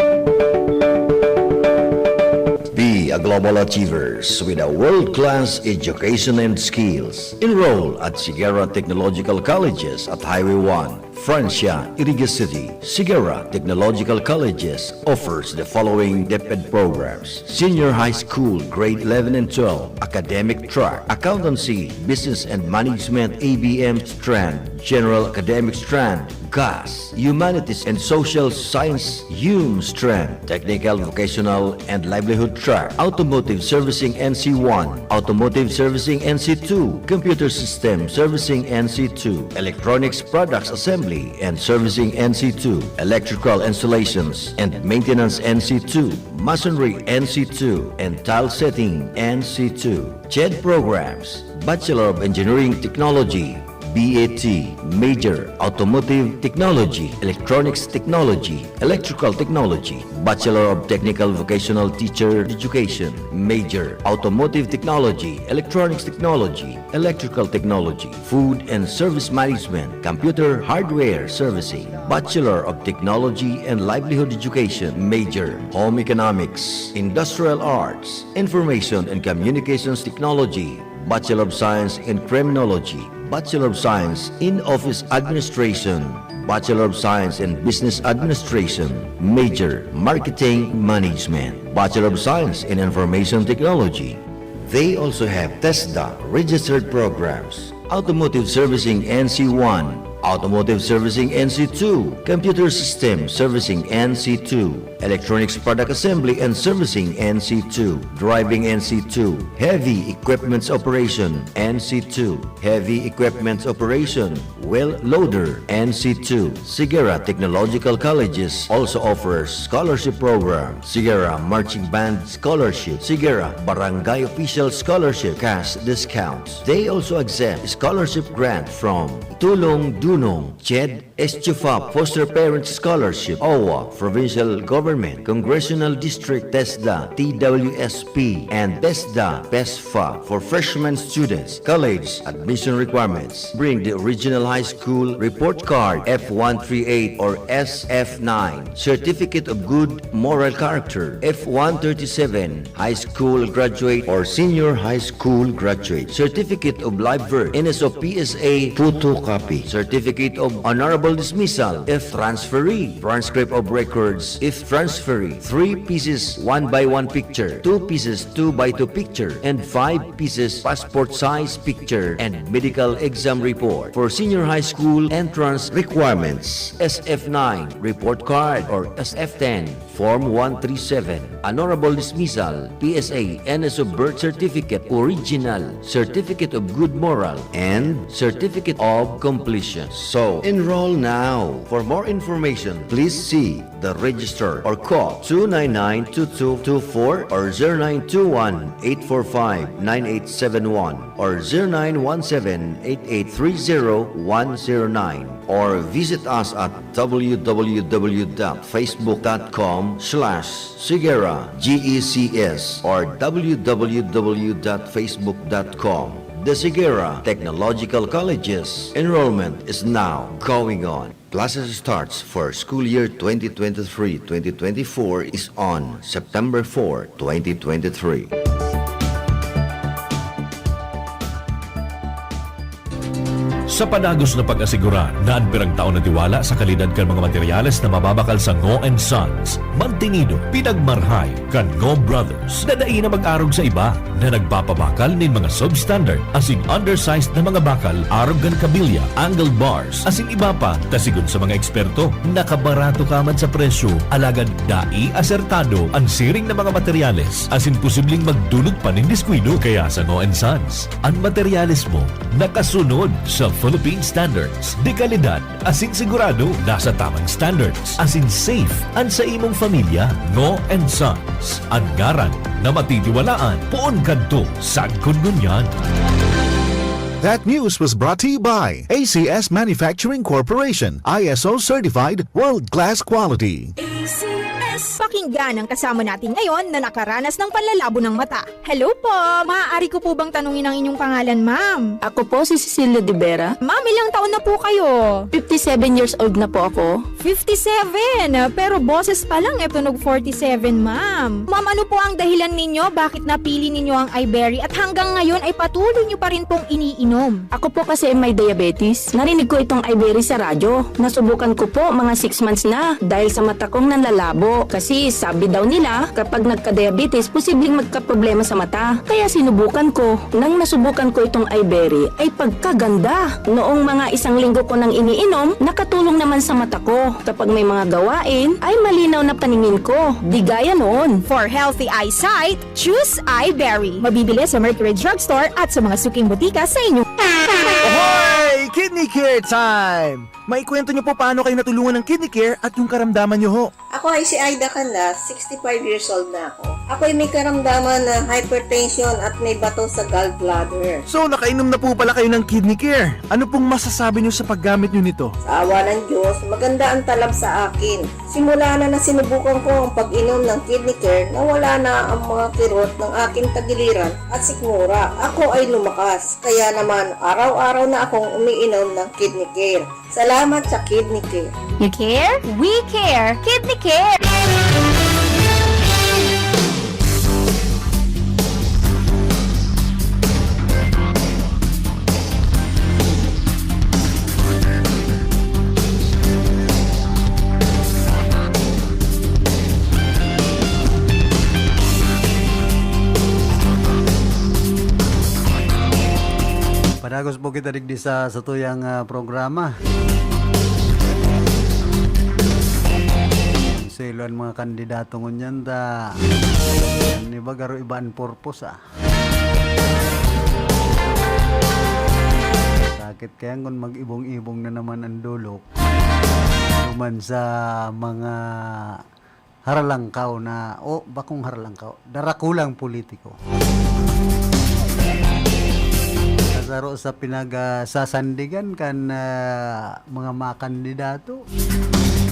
Be a global achievers with a world-class education and skills. Enroll at Sigara Technological Colleges at Highway one, Francia, Iriga City. Sigara Technological Colleges offers the following DepEd programs: Senior High School Grade eleven and twelve, Academic Track, Accountancy, Business and Management, A B M Strand, General Academic Strand, CAS, Humanities and Social Science, HUMSTREM, Technical, Vocational, and Livelihood Track, Automotive Servicing N C one, Automotive Servicing N C two, Computer System Servicing N C two, Electronics Products Assembly and Servicing N C two, Electrical Installations and Maintenance N C two, Masonry N C two, and Tile Setting N C two. CHED programs, Bachelor of Engineering Technology, B A T, major, Automotive Technology, Electronics Technology, Electrical Technology, Bachelor of Technical Vocational Teacher Education, major, Automotive Technology, Electronics Technology, Electrical Technology, Food and Service Management, Computer Hardware Servicing, Bachelor of Technology and Livelihood Education, major, Home Economics, Industrial Arts, Information and Communications Technology, Bachelor of Science in Criminology, Bachelor of Science in Office Administration, Bachelor of Science in Business Administration, major, Marketing Management, Bachelor of Science in Information Technology. They also have TESDA registered programs, Automotive Servicing N C one, Automotive Servicing N C two, Computer System Servicing N C two, Electronics Product Assembly and Servicing N C two, Driving N C two, Heavy Equipments Operation N C two, Heavy Equipments Operation, Wheel Loader N C two. Sigara Technological Colleges also offers scholarship program, Sigara Marching Band Scholarship, Sigara Barangay Official Scholarship, cash discounts. They also accept scholarship grant from Tulong Dunong, CHED, ESTUFAP Foster Parent Scholarship, OWWA, Provincial Government, Congressional District, TESDA, T W S P, and TESDA, PESFA for freshman students. College admission requirements. Bring the original high school report card, F one three eight or S F nine, Certificate of Good Moral Character, F one thirty-seven, high school graduate or senior high school graduate, Certificate of Live Birth, N S O P S A photocopy, Certificate of Honorable Dismissal if transferee, transcript of records if transferee, three pieces one by one picture, two pieces two by two picture, and five pieces passport size picture, and medical exam report. For senior high school entrance requirements, S F nine report card or S F ten, Form one three seven, Honorable Dismissal, P S A, N S O birth certificate, original, Certificate of Good Moral, and Certificate of Completion. So, enroll now. For more information, please see the register or call two nine nine two two two four or zero nine two one eight four five nine eight seven one or zero nine one seven eight eight three zero one zero nine. Or visit us at w w w dot facebook dot com slash sigera G E C S or w w w dot facebook dot com. The Sigera Technological Colleges. Enrollment is now going on. Classes starts for school year twenty twenty-three twenty twenty-four is on September four, twenty twenty-three. Sa padagos na pag-asigurar na an pirang taon na tiwala sa kalidad kan mga materyales na mababakal sa Ngo and Sons, mantinido, pinagmarhay kan Ngo Brothers na dai na mag-arog sa iba na nagpapabakal nin mga substandard asin undersized na mga bakal arog kan kabilya, angled bars, asin iba pa, ta sigon sa mga eksperto, nakabarato ka man sa presyo, alagad dai asertado an siring na mga materyales asin posibleng magdulot pa nin diskuido. Kaya sa Ngo and Sons, an materyales mo nakasunod sa Philippine Standards de Calidad asin sigurado nasa tamang standards asin safe an sa imong pamilya. Ngo and Sons, an ngaran na matitiwalaan poon kadto sagkod ngunyan. That news was brought to you by A C S Manufacturing Corporation, I S O certified, world-class quality. A C S. Pakinggan ang kasama natin ngayon na nakaranas ng panlalabo ng mata. Hello po! Maaari ko po bang tanungin ang inyong pangalan, ma'am? Ako po si Cecilia de Vera. Ma'am, ilang taon na po kayo? Fifty-seven years old na po ako. Fifty-seven? Pero boses pa lang, e tunog forty-seven, ma'am. Ma'am, ano po ang dahilan ninyo bakit napili ninyo ang Iberry at hanggang ngayon ay patuloy nyo pa rin pong iniinom? Ako po kasi may diabetes. Narinig ko itong Iberry sa radyo. Nasubukan ko po mga six months na dahil sa mata kong nanlalabo. Kasi Sabi daw nila, kapag nagka-diabetes, posibleng magkaproblema sa mata. Kaya sinubukan ko. Nang nasubukan ko itong Iberry, ay pagkaganda! Noong mga isang linggo ko nang iniinom, nakatulong naman sa mata ko. Kapag may mga gawain, ay malinaw na paningin ko. Di gaya noon. For healthy eyesight, choose Iberry. Mabibili sa Mercury Drugstore at sa mga suking botika sa inyo. Hoy! Kidney Care Time! Maikwento niyo po paano kayo natulungan ng Kidney Care at yung karamdaman niyo ho. Ako ay si Aida Canlas, sixty-five years old na ako. Ako ay may karamdaman na hypertension at may bato sa gallbladder. So, nakainom na po pala kayo ng Kidney Care. Ano pong masasabi niyo sa paggamit niyo nito? Sa awa ng Diyos, maganda ang talab sa akin. Simula na nasinubukan ko ang pag-inom ng Kidney Care, nawala na ang mga kirot ng aking tagiliran at sikmura. Ako ay lumakas, kaya naman araw-araw na akong umiinom ng Kidney Care. Salamat sa Kidney Care. You care? We care! Kidney Care! Padagos po kita digdi sa satuyang ah, programa. Silo an mga kandidato ngunyan ta an iba garo iba an purpose ah. Sakit kaya kun mag-ibong-ibong na naman an dolok. Duman sa mga haralangkaw na, o bakong haralangkaw, darakulang politiko. Sa saro sa pinagsasandigan kan ah, mga makandidato,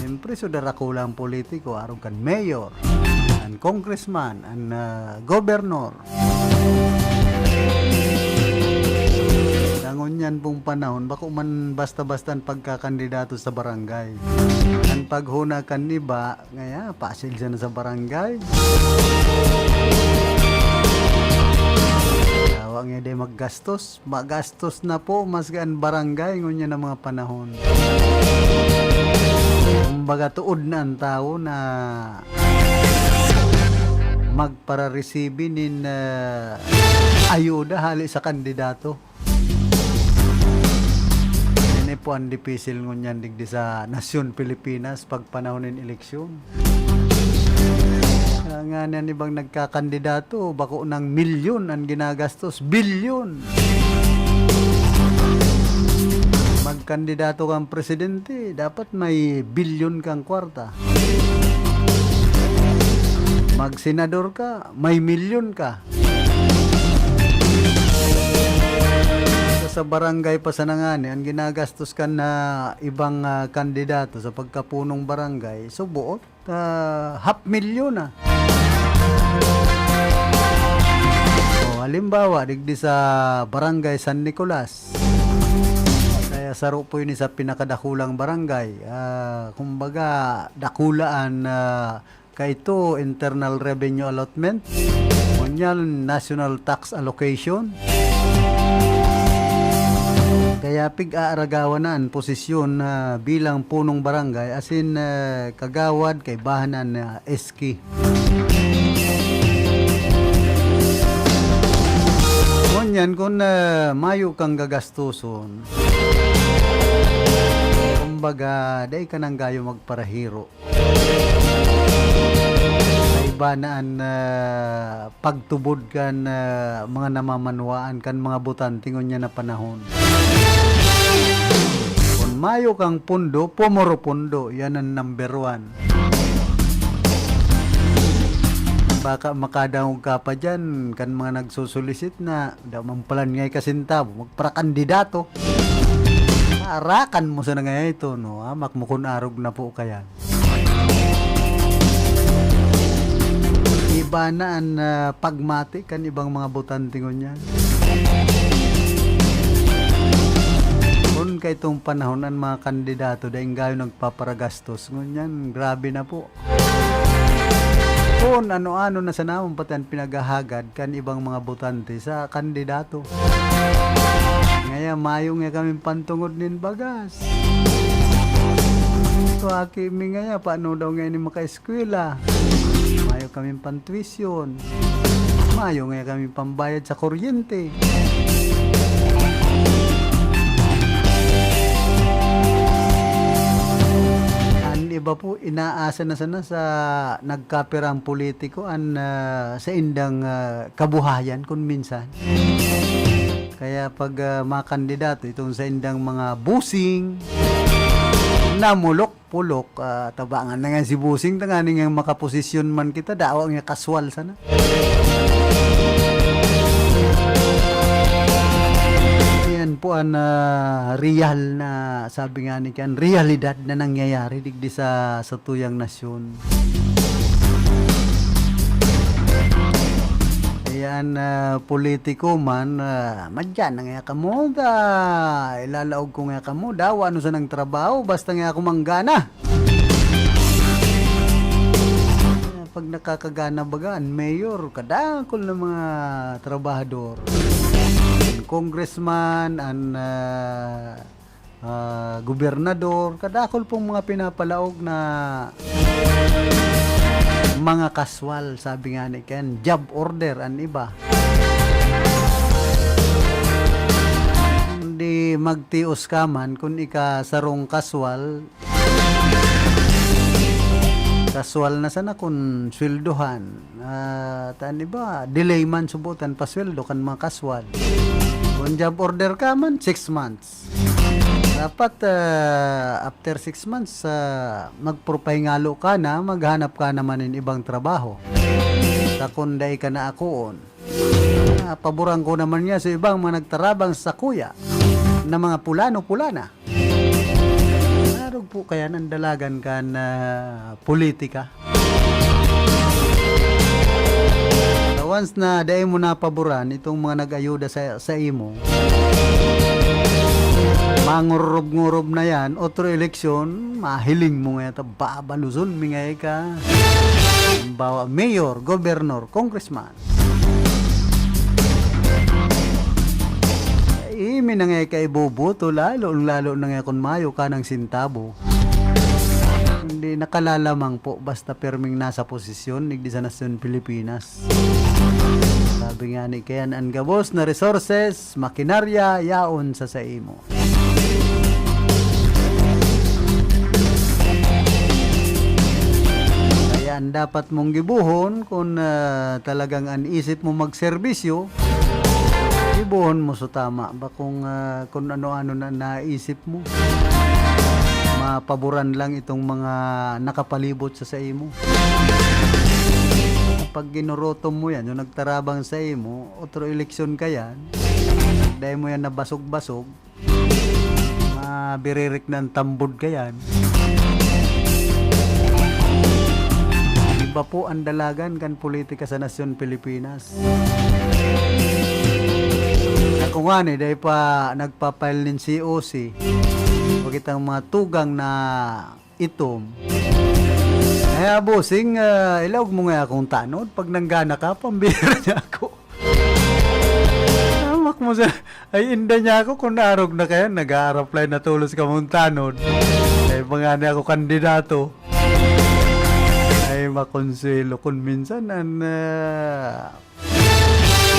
siyempre so darakulang politiko, arog kan mayor, an congressman, an ah, governor. Sa ngunyan pong panahon, bako man basta-basta an pagkakandidato sa barangay. An paghuna kan iba, ngaya, pasil siya na sa barangay. Yawa nga di maggastos. Magastos na po, mas an barangay, ngunyan ang mga panahon. Kumbaga, tuod na ang tao na magpararesibi nin ah, ayuda hali sa kandidato. Ini po ang dipisil ngunyan digdi sa nasyon Pilipinas pag panahon nin eleksyon. Kaya nga niyan ibang nagkakandidato, bako ng milyon ang ginagastos, bilyon. Magkandidato kang presidente, dapat may bilyon kang kwarta. Magsenador ka, may milyon ka. Sa, sa barangay pa sana ngani, ang ginagastos kan na ibang ah, kandidato sa pagkapunong barangay, subuot, ah, half milyon na. O, halimbawa, digdi sa barangay San Nicolas, kaya saro po ini sa pinakadakulang barangay. Ah, kumbaga, dakula an ah, kaito internal revenue allotment, ngunyan national tax allocation. Kaya pig-aaragawan na an posisyon na bilang punong barangay, asin ah, kagawad kaibahan na S K. Ngunyan kun ah, mayo kang gagastoson, kumbaga, dai ka nang gayo magparahiro. Kaiba na an ah, pagtubod kan ah, mga namamanwaan kan mga botante ngunyan na panahon. Kun mayo kang pundo, pumoro pundo, yan ang number one. Baka makadangog ka pa dyan kan mga nagsusulisit na daw man palan ngay kasintabo, magparakandidato. Arakan mo sana ngay ito, no? Ah, makmukon arog na po kaya. Iba na an ah, pagmati kan ibang mga botante ngunyan. Kun kaitong panahon an mga kandidato daing gayo nagpaparagastos, ngunyan grabe na po. Kun ano-ano na sana man pati an pinaghahagad kan ibang mga botante sa kandidato. Ngaya mayo nga kaming pantungod nin bagas. Aki mi ngaya, paano daw ngayon ni makaeskwela? Mayo kaming pantuition. Mayo ngaya kaming pambayad sa kuryente. An iba po, inaasa na sana sa nagkapirang politiko an, ah, saindang, ah, kabuhayan kun minsan. Kaya pag, ah, makandidato itong saindang mga busing, namulok-pulok, ah, tabangan na nga si busing, tanganing nga makaposisyon man kita, dawa nga kaswal sana. Yan po ang, ah, real na, sabi nga ni Ken, realidad na nangyayari digdi sa, sa tuyang nasyon. Ayan, ah, politiko man, ah, madyan na nga kamo, da, ilalaog ko nga kamo, dawa ano sanang trabaho, basta nga ako manggana. Ah, pag nakakagana baga, an mayor, kadakol na mga trabahador. An congressman, an, ah, ah, gobernador, kadakol pong mga pinapalaog na mga kaswal, sabi nga ni Ken, job order an iba. Kundi magtios ka man, kun ika sarong kaswal, kaswal na sana kun sweldohan. Ah, ta an iba, delay man subotan pasweldo kan mga kaswal. Kun job order ka man, six months. Dapat, ah, after six months, ah, magpurpahingalo ka na, maghanap ka naman nin ibang trabaho. Ta kun dai ka na akoon. Ah, paboran ko naman niya sa ibang mga nagtarabang sa kuya na mga pulano-pulana. Arog po kaya nang dalagan kan, ah, politika. Once na dai mo napaboran itong mga nag-ayuda sa, sa imo, mangurub-ngurub na yan, otro eleksyon, mahiling mo nga yata, babaluson mi nga ika. Halimbawa, mayor, gobernador, congressman. Imi na nga ika iboboto, lalo, lalo na nga kun mayo ka ng sintabo. Hindi, nakalalamang po, basta perming nasa posisyon, digdi sa nasyon Pilipinas. Sabi nga ni Ken, an gabos na resources, makinarya, yaon sa saimo. Kaya an dapat mong gibohon, kun, ah, talagang an isip mo magserbisyo, gibohon mo sa tama. Bakong, ah, kun ano-ano na naisip mo. Mapaboran lang itong mga nakapalibot sa saimo. Pag ginurotom mo yan, yung nagtarabang sa imo, otro eleksyon ka yan, dahil mo yan nabasog-basog, mabiririk na ang tambod ka yan. Iba po ang dalagan kan politika sa nasyon Pilipinas. Ako nga ni, dahil pa nagpa-file nin C O C, pag itang mga tugang na itom. Ay, ah, bossing, ah, ilaog mo nga akong tanod. Pag nanggana ka, pambira niya ako. Hamak mo sa, ay, inda niya ako kung naarog na kayan, nag-a-apply na tulos ka mong tanod. Ay, mga niya ako kandidato. Ay, makonsuelo kun minsan, an, ah,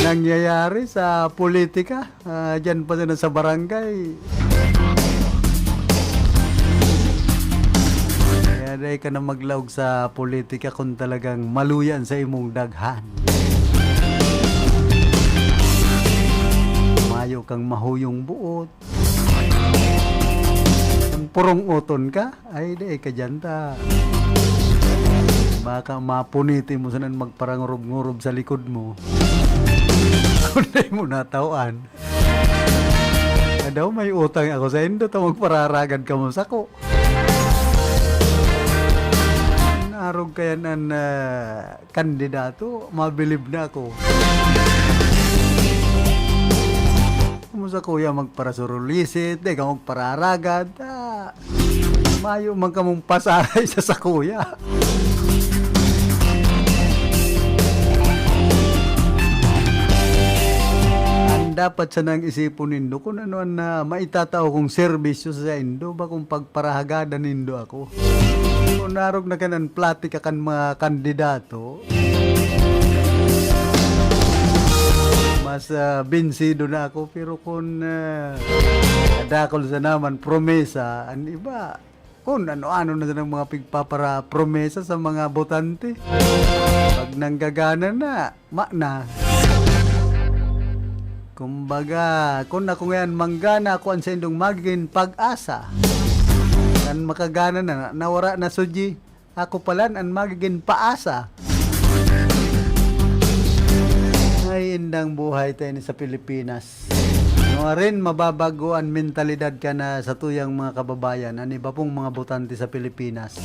nangyayari sa politika, ah, diyan pa sana sa barangay. Kaya dai ka na maglaog sa politika kung talagang maluyan sa imong daghan. Mayo kang mahuyong buot. Kung purong-oton ka, ay, di ka dyan ta. Baka mapuniti mo sanan magparangurob-ngurob sa likod mo. Kung di mo natawan. Adaw, may utang ako sa indo, ta magpararagad ka mo sako. Narog kayan an, ah, kandidato, mabilib na ako. Kumusta, kuya, magparasurulisit, di ka magpararagad, ah, mayo man kamong pasaray sa sakuya. Ang Dapat sanang isipon nindo kun ano an, ah, maitatao kong serbisyo sa saindo, bakong pagparahagadan nindo ako. Kun arog na kan an platika kan mga kandidato, mas, ah, binsido na ako. Pero kun, ah, kadakul sana man promesa, an iba, kun ano-ano na sanang mga pigpaparapromesa sa mga botante. Pag nanggagana na, ma na. Kumbaga, kun ako ngayan manggana, ako an saindong magigin pag-asa. Kan makagana na, nawara na sudyi, ako palan an magigin paasa. Ay, indang buhay tayo ni sa Pilipinas. Nuarin mababago an mentalidad kan satuyang mga kababayan, an iba pong mga botante sa Pilipinas.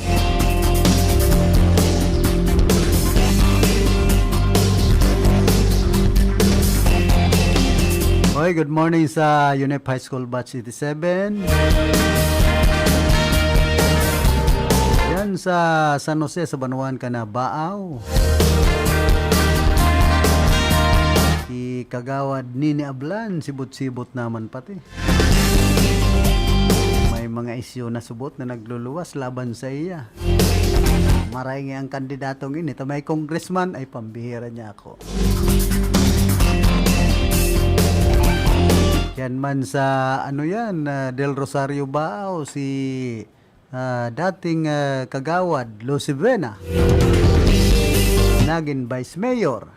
Hoy, good morning sa UNEP High School Batch eighty-seven. Yan sa San Jose, sa Banwaan, Canabao. Si Kagawad Nini Ablan, sibot-sibot naman pati. May mga isyu na subot na nagluluwas laban sa iya. Maray nga ang kandidatong ini, ta may congressman, ay pambihira niya ako. Yan man sa, ano yan, ah, Del Rosario Bao, si ah, dating, ah, Kagawad Lucy Buena, nagin Vice Mayor.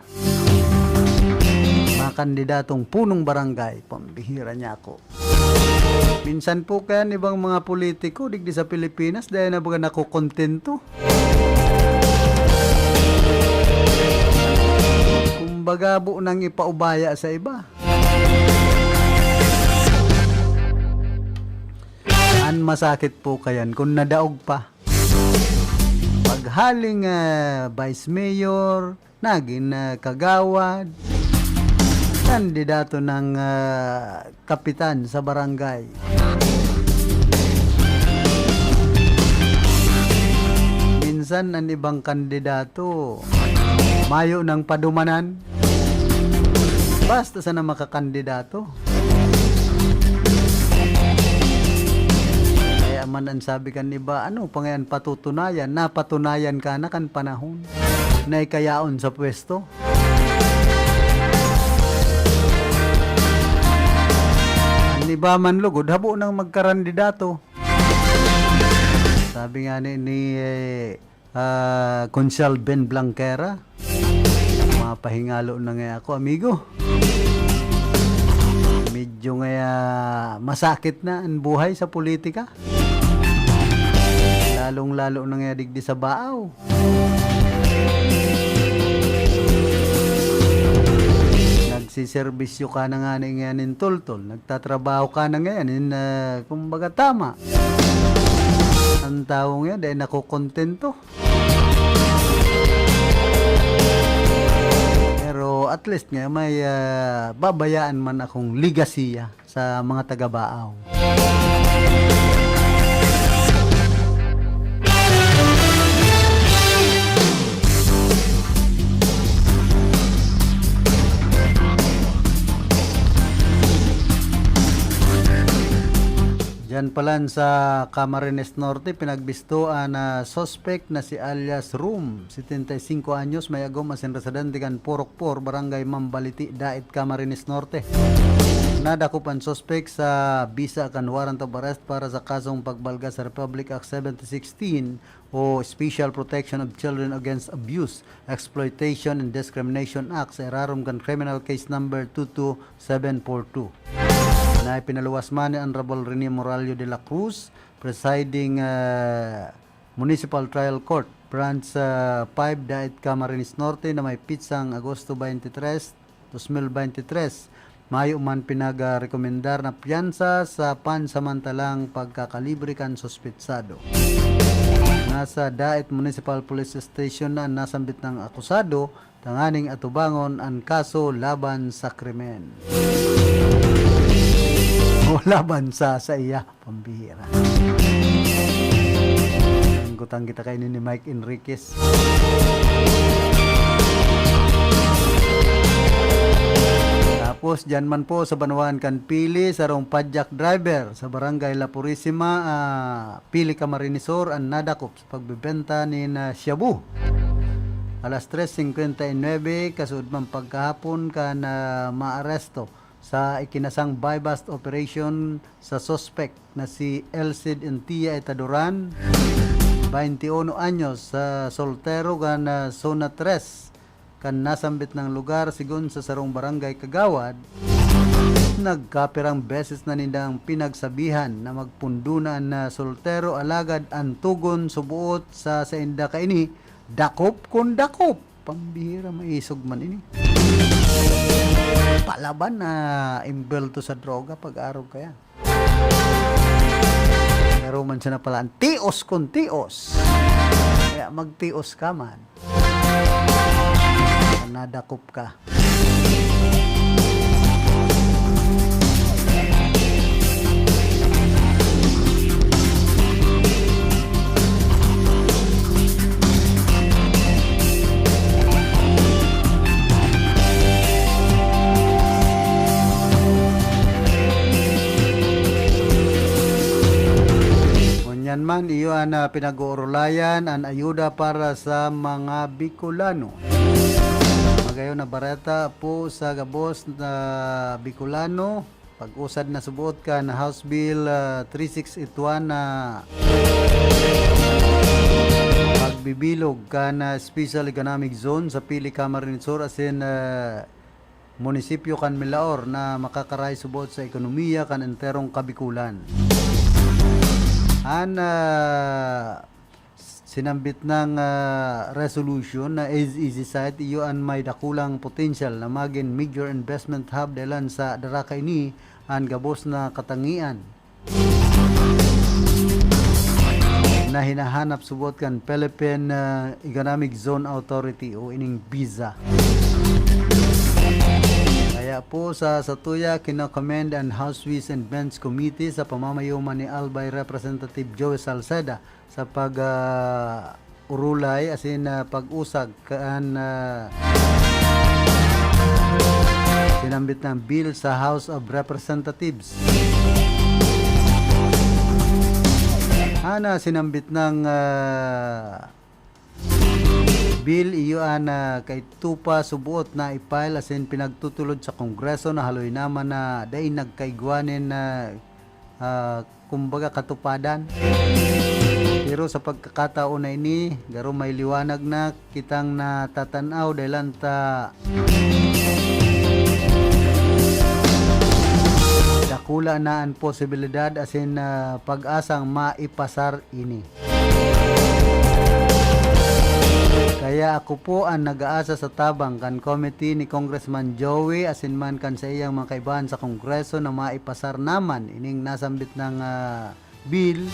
Mga kandidatong punong barangay, pambihira niya ako. Minsan po kaya ibang mga politiko, digdi sa Pilipinas, dahil na baga nakokontento. Kumbaga, buo nang ipaubaya sa iba. An masakit po kayan kun nadaog pa. Paghaling, ah, vice mayor, nagin, ah, kagawad, kandidato ng, ah, kapitan sa barangay. Minsan, an ibang kandidato, mayo nang padumanan. Basta sana makakandidato. Kaya man an sabi kan iba, "Ano pa ngayan patutunayan?" Napatunayan ka na kan panahon na ikayaon sa pwesto. An iba man lugod, habo nang magkarandidato. Sabi nga ni, ni, eh, ah, Konsehal Ben Blanquera, mapahingalo na nga ako, amigo. Medyo nga, ah, masakit na ang buhay sa politika. Lalong-lalo na nga digdi sa Baaw. Nagsiserbisyo ka na nga ni ngayan nin toltol. Nagtatrabaho ka na ngayan nin, ah, kumbaga, tama. Ang tawo ngayon, dahil nakokontento. Pero at least nga, may, ah, babayaan man akong legasiya sa mga taga-Baaw. Diyan palan sa Camarines Norte, pinagbisto an, ah, suspect na si alias Room, setenta y cinco anyos, may agom asin residente kan Purok Four, Barangay Mambaliti, Daet, Camarines Norte. Nadakop an suspek sa bisa kan warrant of arrest para sa kasong pagbalga sa Republic Act seventy sixteen o Special Protection of Children Against Abuse, Exploitation, and Discrimination Act sa irarom kan Criminal Case Number two two seven four two, na ipinaluwas man ni Honorable Rene Morallo de la Cruz, Presiding, ah, Municipal Trial Court, Branch, ah, five, Daet, Camarines Norte, na may pitsang Agosto twenty-three, dos mil veintitrés. Mayo man pinag-rekomendar na piyansa sa pansamantalang pagkakalibre kan suspetsado. Nasa Daet Municipal Police Station na an nasambit nang akusado tanganing atubangon an kaso laban sa krimen. O laban sa, sa iya. Pambihira. Ang gutang kita kaini ni Mike Enriquez. Tap Tapos diyan man po sa banwaan kan Pili, sarong padjak driver sa Barangay La Purisima, ah, Pili, Camarines Sur, an nadakop sa pagbebenta nin, ah, shabu. Alas tres cincuenta y nueve, kasuodman pagkahapon kan, ah, maaresto sa ikinasang buy-bust operation sa suspek na si Elcid Entia Etaduran, bainti uno anyos, sa soltero kan, ah, Zona tres kan nasambit na lugar. Segun sa sarong barangay kagawad, nagkapirang beses na nindang pinagsabihan na magpundo na an, ah, soltero, alagad an tugon suboot sa sainda kaini, dakop kun dakop. Pambihira, maisog man ini. Palaban na imbelto sa droga pag-arog kaya. Pero man siya na pala, ang tios kun tios. Kaya magtios ka man. Nadakop ka. Ngunyan man, iyo an, ah, pinag-oorolayan, an ayuda para sa mga Bicolano. Magayon na bareta po sa gabos na Bicolano. Pag-usad na suboot kan House Bill, ah, three six eight one na pagbibilog kan, ah, Special Economic Zone sa Pili, Camarines Sur asin, ah, munisipyo kan Milaor na makakaray suboot sa ekonomiya kan enterong Kabikulan. An, ah, sinambit nang, ah, resolution na S E Z site, iyo an may dakulang potensyal na magin major investment hub dahelan sa dara kaini an gabos na katangian na hinahanap suboot kan Philippine, ah, Economic Zone Authority o ining biza. Kaya po sa satuya, kinokomend an House Ways and Means Committee sa pamamayo man ni Albay Representative Joey Salceda sa pag, ah, urulay asin, ah, pag-usag kan, ah, sinambit na bill sa House of Representatives. An, ah, sinambit nang, ah, bill, iyo an, ah, kaitupa suboot na i-file asin pinagtutulod sa Kongreso na haloy naman na dai nagkaigwa nin, ah, ah, kumbaga, katupadan. Pero sa pagkakataon na ini, garo may liwanag na kitang natatan-aw dahelan ta dakula na an posibilidad asin, ah, pag-asang maipasar ini. Kaya ako po an nag-aasa sa tabang kan committee ni Congressman Joey asin man kan saiyang mga kaibahan sa Kongreso na maipasar naman ining nasambit nang, ah, bill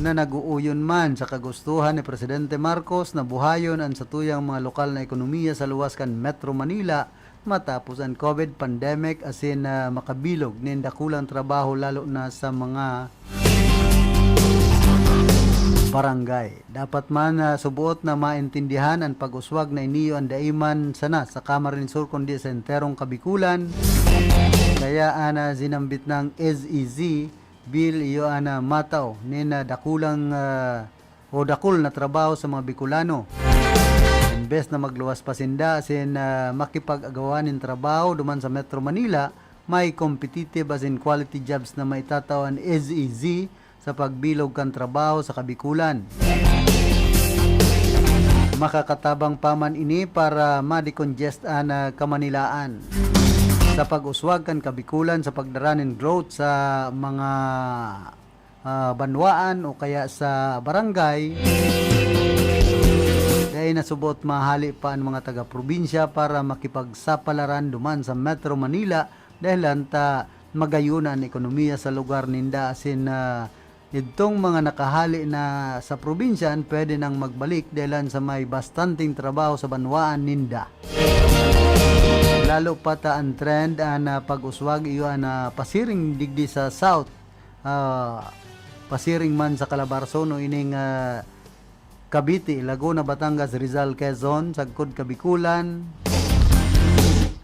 na nag-uuyon man sa kagustuhan ni Presidente Marcos na buhayon an satuyang mga lokal na ekonomiya sa luwas kan Metro Manila matapos an COVID pandemic asin, ah, makabilog nin dakulang trabaho lalo na sa mga barangay. Dapat man, ah, suboot na maintindihan an pag-uswag na iniyo an dai man sana sa Camarines Sur kundi sa enterong Kabikulan. Kaya an, ah, sinambit nang S E Z bill, iyo an, ah, matao nin, ah, dakulang, ah, o dakul na trabaho sa mga Bicolano. Imbes na magluwas pa sinda asin, ah, makipag-agawan nin trabaho duman sa Metro Manila, may competitive asin quality jobs na maitatao an S E Z sa pagbilog kan trabaho sa Kabikulan. Makakatabang pa man ini para ma-decongest an, ah, Kamanilaan sa pag-uswag kan Kabikulan sa pagdara nin growth sa mga, ah, banwaan o kaya sa barangay. Dai na subot mahali pa an mga taga-probinsya para makipagsapalaran duman sa Metro Manila dahelan ta magayon na an ekonomiya sa lugar ninda asin, ah, idtong mga nakahali na sa probinsya, pwede nang magbalik dahelan sa may bastanteng trabaho sa banwaan ninda. Lalo pa ta an trend an, ah, pag-uswag iyo an, ah, pasiring digdi sa South, ah, pasiring man sa Calabarzon o ining, ah, Cavite, Laguna, Batangas, Rizal, Quezon, sagkod Kabikulan.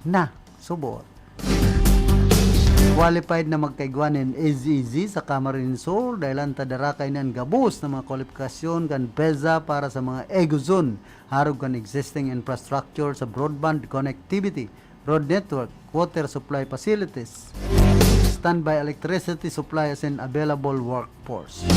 na subot. Qualified na magkaigwa nin S E Z sa Camarines Sur, dahelan ta dara kaini an gabos na mga kwalipikasyon kan PEZA para sa mga EGUZON, arog kan existing infrastructure sa broadband connectivity, road network, water supply facilities, standby electricity supply asin available workforce.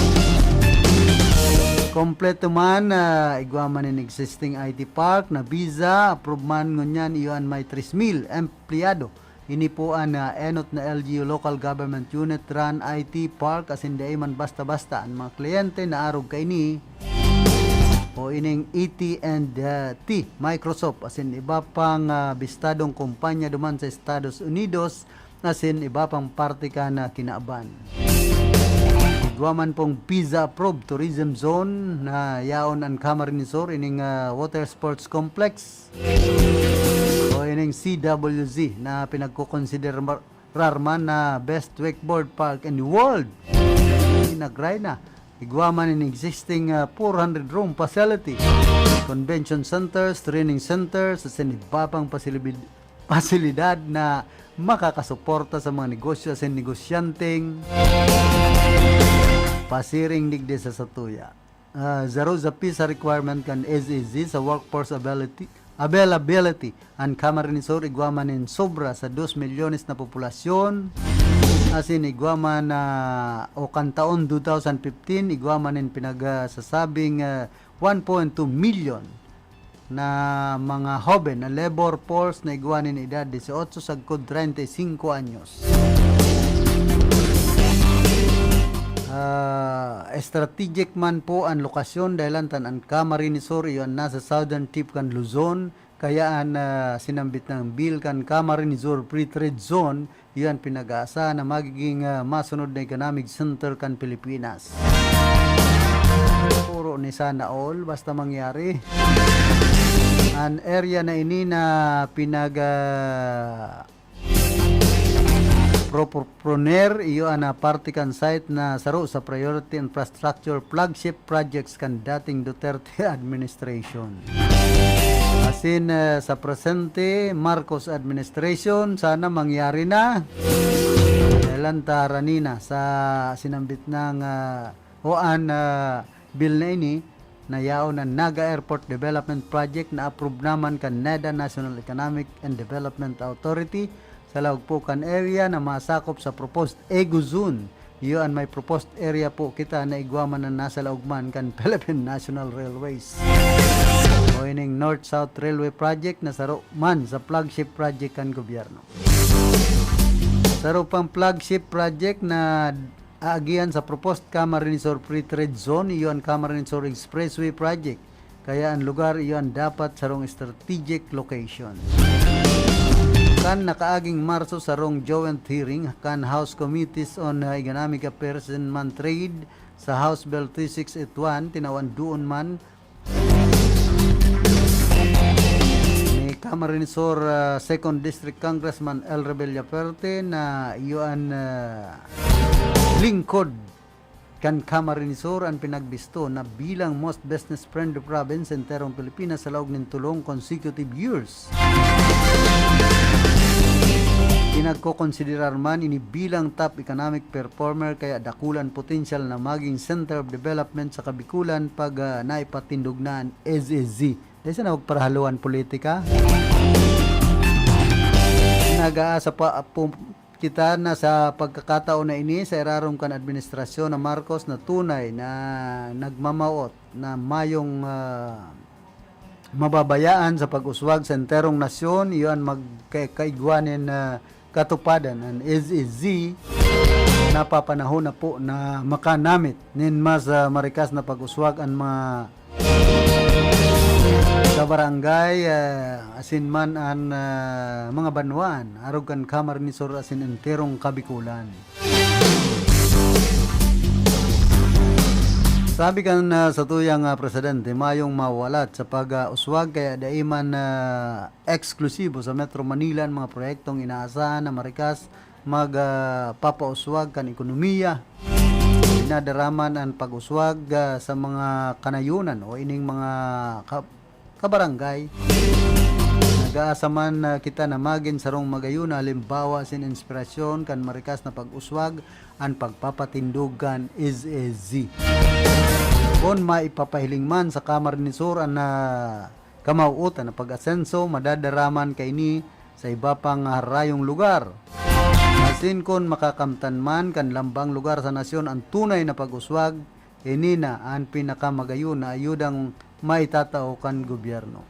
Kompleto man, ah, igwa man nin existing I T park na biza, approve man ngunyan iyo an may tres mil empleyado. Ini po an, ah, enot na L G U local government unit run I T park asin dai man basta-basta an mga kliyente na arog kaini o ining A T and, ah, T, Microsoft asin iba pang, ah, bistadong kumpanya duman sa Estados Unidos asin iba pang parte kan, ah, kinaban. Igwa man pong PEZA approved tourism zone na yaon an Camarines Sur ining, ah, water sports complex o ining C W Z na pinagkokonsiderar man na best wakeboard park in the world. Inagray na. Igwa man in existing, ah, four hundred room facility, convention centers, training centers, asin iba pang pasilibid-, pasilidad na makakasuporta sa mga negosyo asin negosyanteng pasiring digdi sa satuya. Ah, zaro sa PEZA requirement kan S E Z sa workforce ability, availability. An Camarines Sur igwa man nin sobra sa dos milyones na populasyon, asin igwa man, ah, o kan taon two thousand fifteen, igwa man nin pinagsasabing, ah, one point two million na mga hoben na labor force na igwa nin edad dieciocho sagkod treinta y cinco anyos. Ah, strategic man po an lokasyon, dahelan ta an Camarines Sur iyo an nasa southern tip kan Luzon, kaya an, ah, sinambit na bill kan Camarines Sur Free Trade Zone, iyo an pinag-aasahan na magiging, ah, masunod na economic center kan Pilipinas. Puro ni sana all, basta mangyari. An area na ini na pinag, ah, proponer, iyo an, ah, parte kan site na saro sa priority infrastructure flagship projects kan dating Duterte administration. Asin, ah, sa presente, Marcos administration, sana mangyari na. Dahelan ta harani na sa sinambit na, ah, o an, ah, bill na ini, na yaon an Naga Airport Development Project na approve naman kan NEDA, National Economic and Development Authority, sa laog po kan area na masakop sa proposed EGUZONE. Iyo an may proposed area po kita na igwa man an nasa laog man kan Philippine National Railways o ining North-South Railway Project na saro man sa flagship project kan gobyerno. Saro pang flagship project na aagihan sa proposed Camarines Sur Free Trade Zone, iyo an Camarines Sur Expressway Project. Kaya an lugar iyo an dapat sarong strategic location. Kan nakaaging Marso, sarong joint hearing kan House Committees on, uh, Economic Affairs and Man Trade sa House Bill three six eight one, tinawan doon man ni Camarines Sur, ah, Second District Congressman Elre Villafuerte na iyo an, ah, lingkod kan Camarines Sur an pinagbisto na bilang most business-friendly province sa enterong Pilipinas sa laog nin tulong consecutive years. Pinagkokonsiderar man ini bilang top economic performer kaya dakulan potensyal na maging center of development sa Kabikulan pag, ah, naipatindog na an S S Z. Dai sana magparahaluan politika. Nag-aasa pa po kita na sa pagkakataon na ini sa irarom kan administrasyon na Marcos na tunay na nagmamawot na mayong, ah, mababayaan sa pag-uswag sa enterong nasyon, iyo an magka-, kaigwa nin, ah, katupadan. An S S Z, napapanahon na po na makanamit nin mas, ah, marikas na pag-uswag an mga kabarangay, ah, asin man an, ah, mga banwaan, arog kan Camarines Sur asin enterong Kabikulan. Sabi kan, ah, satuyang, ah, presidente, mayong mawalat sa pag, ah, uswag kaya dai man, ah, eksklusibo sa Metro Manila an mga proyektong inaasahan na marikas mag, ah, papauswag kan ekonomiya. Dinadaraman an pag-uswag, ah, sa mga kanayunan o ining mga ka-, kabarangay na Gaasa man na kita na magin sarong magayon na halimbawa sin inspirasyon kan marikas na pag-uswag, an pagpapatindog kan S S G. Kun maipapahiling man sa Camarines Sur an, ah, kamawot an pag-asenso, madadaraman kaini sa iba pang harayong lugar. Asin kun makakamtan man kan lambang lugar sa nasyon an tunay na pag-uswag, ini na an pinakamagayon na ayudang maitatao kan gobyerno.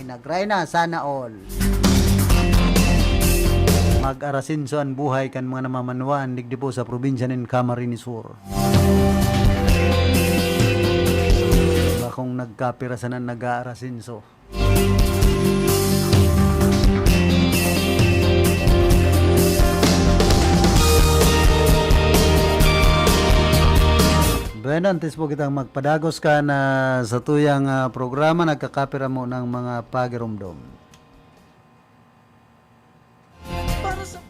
Inagray na, sana all. Mag-arasenso an buhay kan mga namamanwaan digdi po sa probinsya nin Camarines Sur. Bakong nagkapira sana nag-aarasenso. Bueno, antes po kitang magpadagos kan satuyang, ah, programa, nagkakapira mo ng mga pagiromdom. Para sa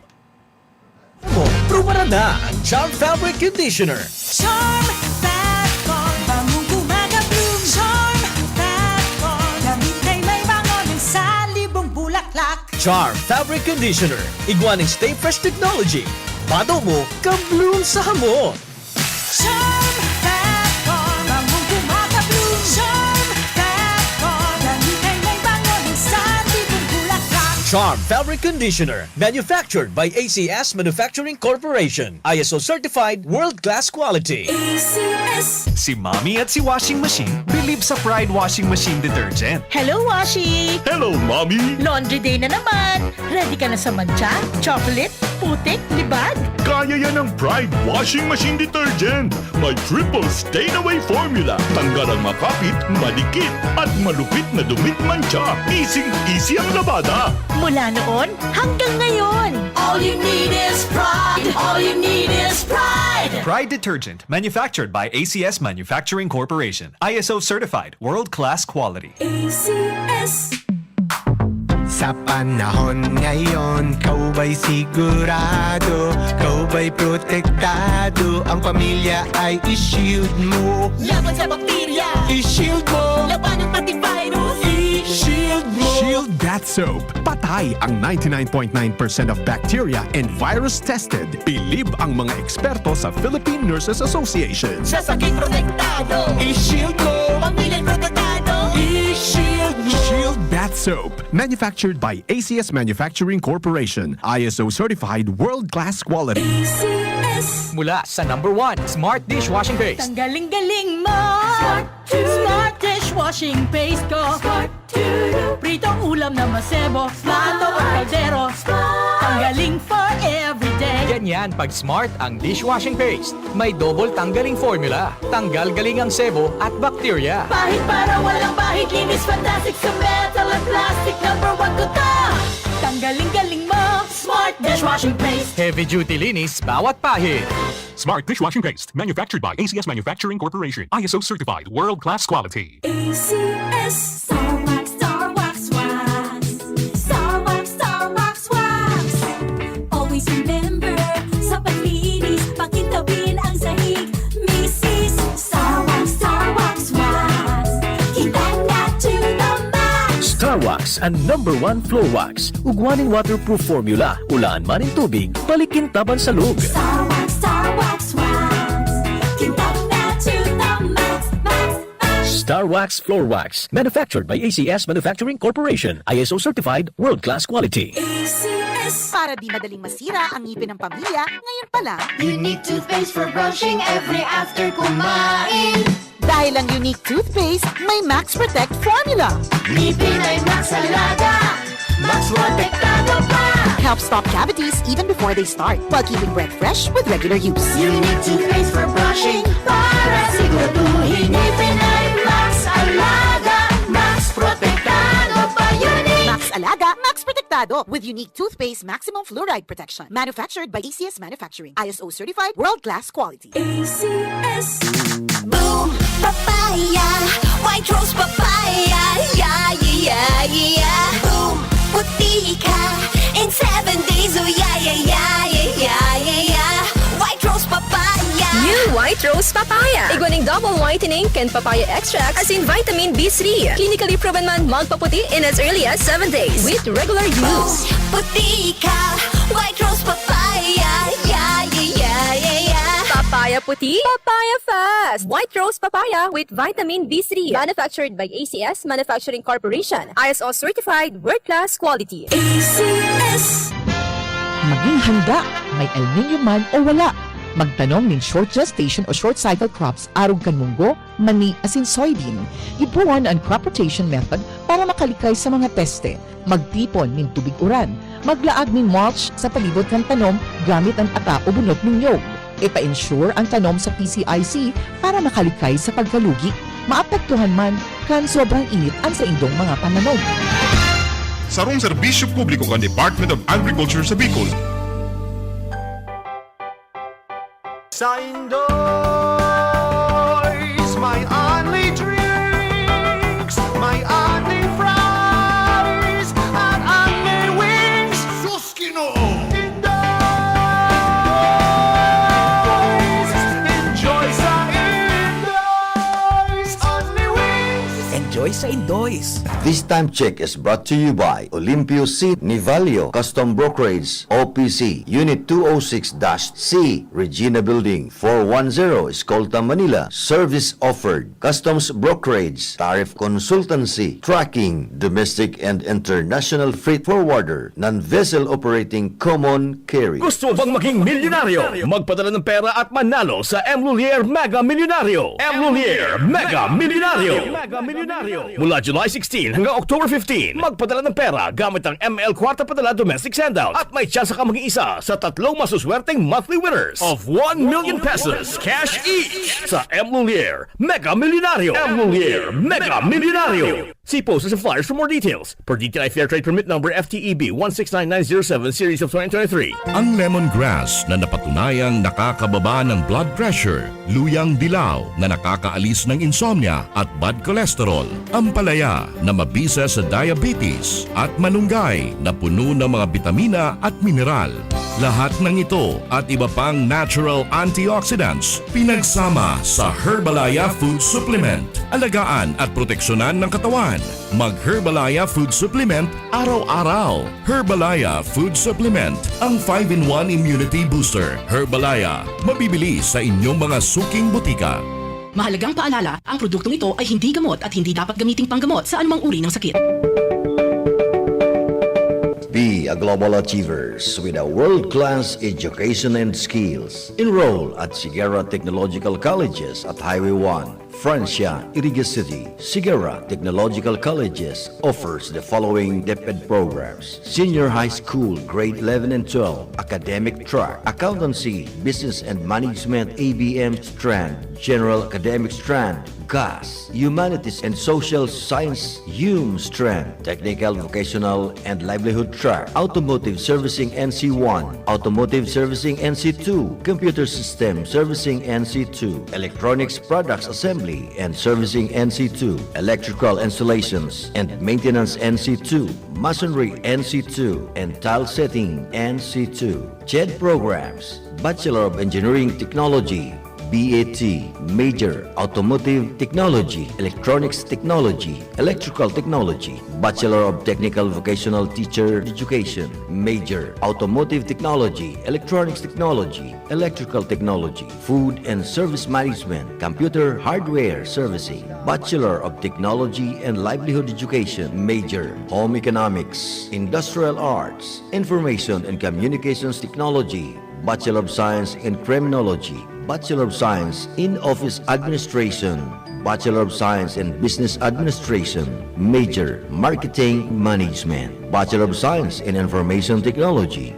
mo, prubaran na ang Charm Fabric Conditioner. Charm Fabcon, bangong gumagabloom. Charm Fabcon, damit ay may bango ng salibong bulaklak. Charm Fabric Conditioner, igwa nin Stay Fresh Technology. Bado mo, kabloom sa hamon. Charm Fabcon, bangong gumagabloom. Charm Fabcon, damit ay may bango ng salibong bulaklak. Charm Fabric Conditioner, manufactured by A C S Manufacturing Corporation. I S O certified, world-class quality. A C S. Si Mommy at si Washing Machine believe sa Pride Washing Machine Detergent. Hello, Washi! Hello, Mommy! Laundry day na naman! Ready ka na sa mantsa, chocolate, putik, libag? Kaya yan ng Pride Washing Machine Detergent. May triple stain away formula. Tanggal ang makapit, madikit, at malupit na dumit mantsa. Easy-easy ang labada. Mula noon hanggang ngayon. All you need is Pride. All you need is Pride. Pride Detergent, manufactured by A C S Manufacturing Corporation. I S O certified, world-class quality. A C S. Sa panahon ngayon, kaw ba'y sigurado? Kaw ba'y protektado? Ang pamilya ay i-shield mo. Laban sa bakterya. I-shield mo. Labanan pati virus. I-shield mo. Shield Bath Soap. Patay ang ninety-nine point nine percent of bacteria and virus tested. Bilib ang mga eksperto sa Philippine Nurses Association. Sa sakit protektado. I-shield mo. Pamilya'y protektado. I-shield mo. Shield Bath Soap. Manufactured by A C S Manufacturing Corporation. I S O certified world-class quality. A C S. Mula sa number one, Smart Dishwashing Paste. Tanggaling-galing mo! Smart Smart dishwashing paste ko. Smart. Pritong ulam na masebo. Smart. Plato o kaldero. Smart. Tanggaling for everyday. Ganyan pag Smart ang dishwashing paste. May double tanggaling formula. Tanggal galing ang sebo at bacteria. Pahid para walang bahid. Linis fantastic sa metal at plastic. Number one ko to. Tanggaling-galing mo. Smart dishwashing paste. Heavy duty linis bawat pahid. Smart dishwashing paste. Manufactured by A C S Manufacturing Corporation. I S O certified. World-class quality. A C S. Star Wax, Star Wax, Wax. Star Wax, Star Wax, Wax. Always remember, sa paglinis, pakintabin ang sahig. Misis, Star Wax, Star Wax, Wax. Kintab na to the max. Star Wax, ang number one floor wax. Ugwa nin waterproof formula, ulaan man nin tubig, balik kintaban sa loob. Star Wax, Star Wax, Wax. Kintab na to the max, max, max. Star Wax Floor Wax, manufactured by A C S Manufacturing Corporation, I S O certified, world-class quality. A C S. Para di madaling masira ang ngipin ng pamilya, ngayon pa lang. Unique toothpaste for brushing every after kumain. Dahil ang Unique Toothpaste may Max Protect Formula. Ngipin ay Max Alaga, Max Protektado pa. Helps stop cavities even before they start, while keeping breath fresh with regular use. Unique Toothpaste for brushing para siguraduhin ngipin ay Max Alaga, Max Protektado pa. Unique. Max Alaga, Max Protektado with Unique Toothpaste Maximum Fluoride Protection. Manufactured by A C S Manufacturing. I S O certified, world-class quality. A C S. Boom Papaya, White Rose Papaya, yeah, yeah, yeah, yeah. Boom, puti ka in seven days, oh yeah, yeah, yeah, yeah, yeah, yeah, yeah. White Rose Papaya. New White Rose Papaya. Igwa nin double whitening kan papaya extract, asin vitamin B three. Clinically proven man magpaputi in as early as seven days with regular use. Puti ka, White Rose Papaya. Yeah, yeah, yeah, yeah, yeah. Papaya puti, papaya fast. White Rose Papaya with vitamin B three. Manufactured by A C S Manufacturing Corporation. I S O certified, world-class quality. A C S. Maging handa, may El Niño man o wala. Magtanom nin short gestation o short cycle crops arog kan munggo, mani, asin soybean. Gibohon an crop rotation method para makalikay sa mga peste. Magtipon nin tubig uran. Maglaag nin mulch sa palibot kan tanom gamit an ata o bunot nin niyog. Ipa-insure an tanom sa P C I C para makalikay sa pagkalugi, maapektuhan man kan sobrang init an saindong mga pananom. Sarong serbisyo publiko kan Department of Agriculture sa Bicol. Sa Indoy's, may only drinks, may only fries, at only wings. Sus, Ginoo! Indoy's! Enjoy sa Indoy's! Only wings! Enjoy sa Indoy's! This time check is brought to you by Olimpio C. Nivalio Custom Brokerage, O P C, Unit two oh six dash C, Regina Building, four one zero, Escolta, Manila. Service offered: customs brokerage, tariff consultancy, trucking, domestic and international freight forwarder, non-vessel operating common carrier. Gusto mo bang maging milyonaryo? Magpadala ng pera at manalo sa M. Lulier Mega Milyonaryo. M. Lulier Mega Milyonaryo. Mega Milyonaryo. Mula July sixteen hanggang October fifteen, magpadala ng pera gamit ang M L Kwarta Padala Domestic Sendout at may tsansa ka maging isa sa tatlong masuswerteng monthly winners of one million pesos cash each sa M. Lulier Mega Milyonaryo. M. Lulier Mega Milyonaryo. See posters and flyers for more details. Per D T I Fair Trade Permit Number F T E B one six nine nine zero seven Series of twenty twenty-three. Ang lemongrass na napatunayang nakakababa ng blood pressure, luyang dilaw na nakakaalis ng insomnia at bad cholesterol, ampalaya na mabisa sa diabetes, at malunggay na puno ng mga bitamina at mineral. Lahat ng ito at iba pang natural antioxidants pinagsama sa Herbalaya Food Supplement. Alagaan at proteksyonan ng katawan. Mag Herbalaya Food Supplement araw-araw. Herbalaya Food Supplement, ang five-in-one Immunity Booster. Herbalaya, mabibili sa inyong mga suking botika. Mahalagang paalala, ang produktong ito ay hindi gamot at hindi dapat gamiting panggamot sa anumang uri ng sakit. Be a global achievers with a world-class education and skills. Enroll at Sigara Technological Colleges at Highway one, Francia, Iriga City. Sigara Technological Colleges offers the following DepEd programs: Senior High School, Grade eleven and twelve, Academic Track, Accountancy, Business and Management, A B M strand, General Academic strand, GAS, Humanities and Social Science, HUM strand, Technical, Vocational and Livelihood Track, Automotive Servicing N C one, Automotive Servicing N C two, Computer System Servicing N C two, Electronics Products Assembly and Servicing N C two, Electrical Installations and Maintenance N C two, Masonry N C two, and Tile Setting N C two. CHED programs: Bachelor of Engineering Technology, B A T, major, Automotive Technology, Electronics Technology, Electrical Technology, Bachelor of Technical Vocational Teacher Education, major, Automotive Technology, Electronics Technology, Electrical Technology, Food and Service Management, Computer Hardware Servicing, Bachelor of Technology and Livelihood Education, major, Home Economics, Industrial Arts, Information and Communications Technology, Bachelor of Science in Criminology, Bachelor of Science in Office Administration, Bachelor of Science in Business Administration, major, Marketing Management, Bachelor of Science in Information Technology.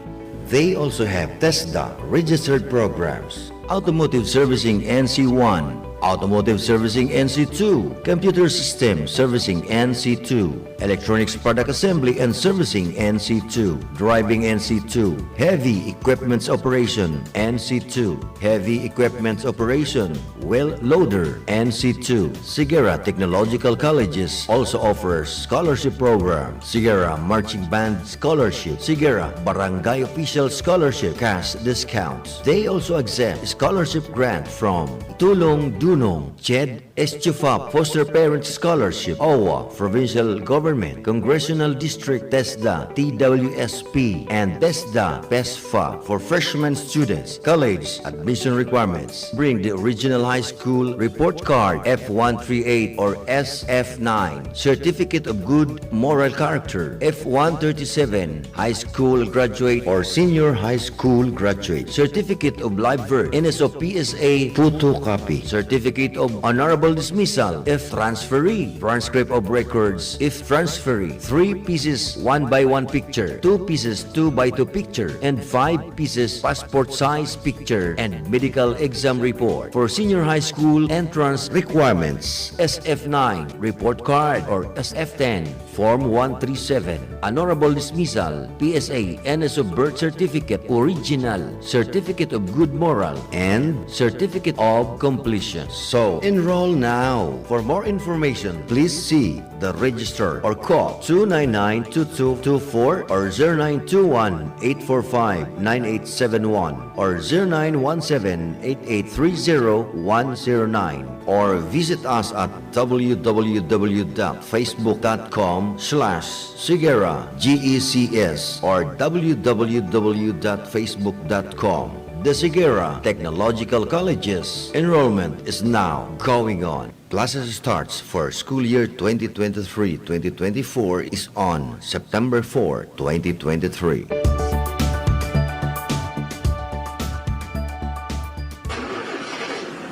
They also have TESDA registered programs: Automotive Servicing N C one, Automotive Servicing N C two, Computer System Servicing N C two, Electronics Product Assembly and Servicing N C two, Driving N C two, Heavy Equipments Operation N C two, Heavy Equipments Operation, Wheel Loader N C two. Sigera Technological Colleges also offers scholarship program, Sigera Marching Band Scholarship, Sigera Barangay Official Scholarship, cash discounts. They also accept scholarship grant from Tulong Dunong, CHED, S C H U F A Foster Parent Scholarship, O W A, Provincial Government, Congressional District, TESDA, T W S P, and TESDA, PESFA for freshman students. College admission requirements. Bring the original high school report card, F one three eight or S F nine, Certificate of Good Moral Character, F one thirty-seven, high school graduate or senior high school graduate, Certificate of Live Birth, N S O P S A photocopy, Certificate of Honorable Dismissal if transferee, transcript of records if transferee, three pieces one by one picture, two pieces two by two picture, and five pieces passport size picture, and medical exam report. For senior high school entrance requirements, S F nine report card or S F ten, Form one three seven, Honorable Dismissal, P S A, N S O birth certificate, original, Certificate of Good Moral, and Certificate of Completion. So, enroll now. For more information, please see the registrar or call two nine nine two two two four or zero nine two one eight four five nine eight seven one or zero nine one seven eight eight three zero one zero nine, or visit us at w w w dot facebook dot com slash sigera G E C S or w w w dot facebook dot com. The Sigera Technological Colleges. Enrollment is now going on. Classes starts for school year twenty twenty-three twenty twenty-four is on September four, twenty twenty-three.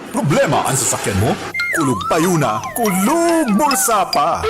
Problema an sasakyan mo? Kulog payo na, kulog bulsa pa!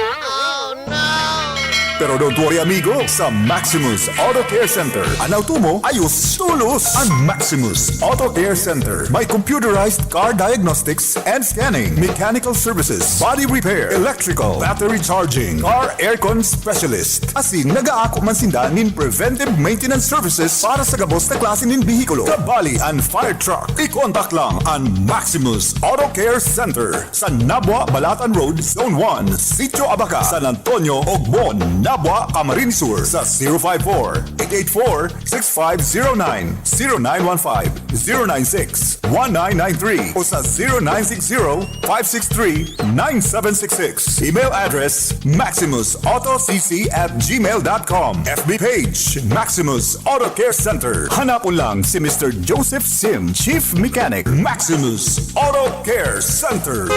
Pero don't worry, amigo, sa Maximus Auto Care Center, an auto mo ayos tolos. An Maximus Auto Care Center may computerized car diagnostics and scanning, mechanical services, body repair, electrical, battery charging, car aircon specialist. Asin nagaako man sinda nin preventive maintenance services para sa gabos na klase nin behikulo, kabali an fire truck. I-contact lang an Maximus Auto Care Center sa Nabua, Balatan Road, Zone one, Sitio Abaca, San Antonio, Ogbon, Nabua, Camarines Sur sa zero five four, eight eight four, six five zero nine, zero nine one five, zero nine six, one nine nine three o sa zero nine six zero, five six three, nine seven six six. Email address, maximus auto c c at gmail dot com. F B page, Maximus Auto Care Center. Hanapon lang si Mister Joseph Sim, Chief Mechanic, Maximus Auto Care Center.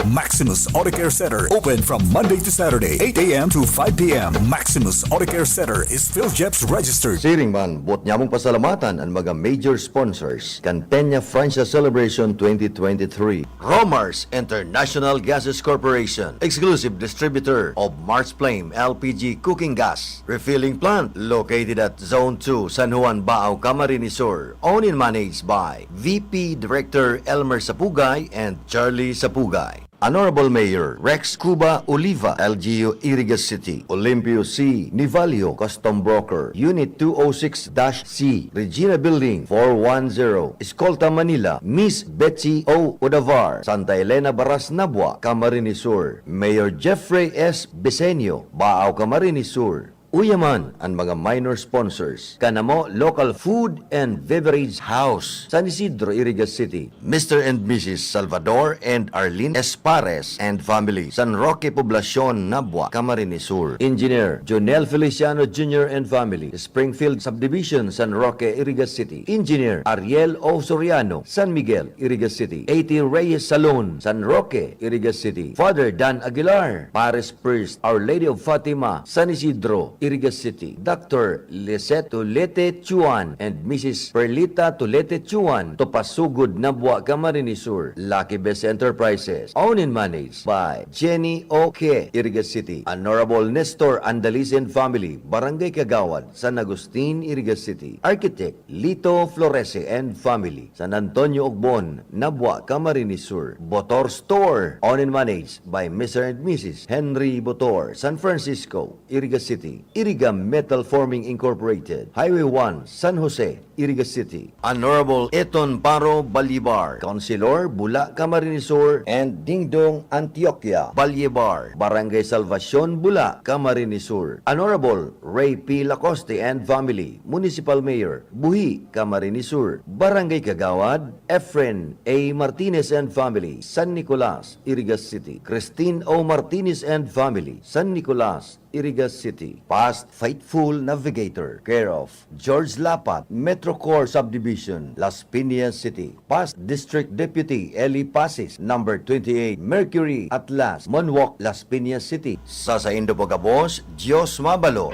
Maximus Auto Care Center, open from Monday to Saturday, eight a m to five p m. Maximus Auto Care Center is PhilGEPS registered. Siring man, buot nyamong pasalamatan an mga major sponsors kan Peña Francia Celebration twenty twenty-three. Romars International Gases Corporation, exclusive distributor of Mars Flame L P G cooking gas refilling plant, located at Zone two, San Juan, Baao, Camarines Sur. Owned and managed by V P Director Elmer Sapugay and Charlie Sapugay. Honorable Mayor Rex Cuba Oliva, L G U, Iriga City. Olimpio C. Nivalio, Custom Broker, Unit two oh six dash C, Regina Building, four one zero, Escolta, Manila. Miss Betsy O. Odavar, Santa Elena Baras, Nabua, Camarines Sur. Mayor Jeffrey S. Besenio, Baao, Camarines Sur. Uya man an mga minor sponsors kan Amo Local Food and Beverage House, San Isidro, Iriga City, Mister and Missus Salvador and Arlene Espares and family, San Roque Poblacion, Nabua, Camarines Sur, Engineer Jonel Feliciano Junior and family, Springfield Subdivision, San Roque, Iriga City, Engineer Ariel O. Soriano, San Miguel, Iriga City, A T Reyes Salon, San Roque, Iriga City, Father Dan Aguilar, Paris Priest, Our Lady of Fatima, San Isidro, Iriga City, Doctor Lisette Tulete Chuan and Missus Perlita Tulete Chuan, Topasugod, Nabua, Camarines Sur, Lucky Best Enterprises, owned and managed by Jenny Oke, Iriga City, Honorable Nestor Andalisen family, Barangay Kagawad, San Agustin, Iriga City, Architect Lito Florese and family, San Antonio Ogbon, Nabua, Camarines Sur, Botor Store, owned and managed by Mister and Missus Henry Botor, San Francisco, Iriga City, Iriga Metal Forming Incorporated, Highway one, San Jose, Iriga City. Honorable Eton Paro Balibar, Councilor, Bula, Camarines Sur, and Dingdong Antioquia Balibar, Barangay Salvacion, Bula, Camarines Sur. Honorable Ray P. Lacoste and family, Municipal Mayor, Buhi, Camarines Sur. Barangay Kagawad, Efren A. Martinez and family, San Nicolas, Iriga City. Christine O. Martinez and family, San Nicolas, Iriga City. Past Faithful Navigator, care of George Lapat, Metro Core Subdivision, Las Piñas City. Past District Deputy Eli Pasis, number twenty-eight, Mercury Atlas, Monwalk, Las Piñas City. Sa saindo po gabos, Diyos mabalot.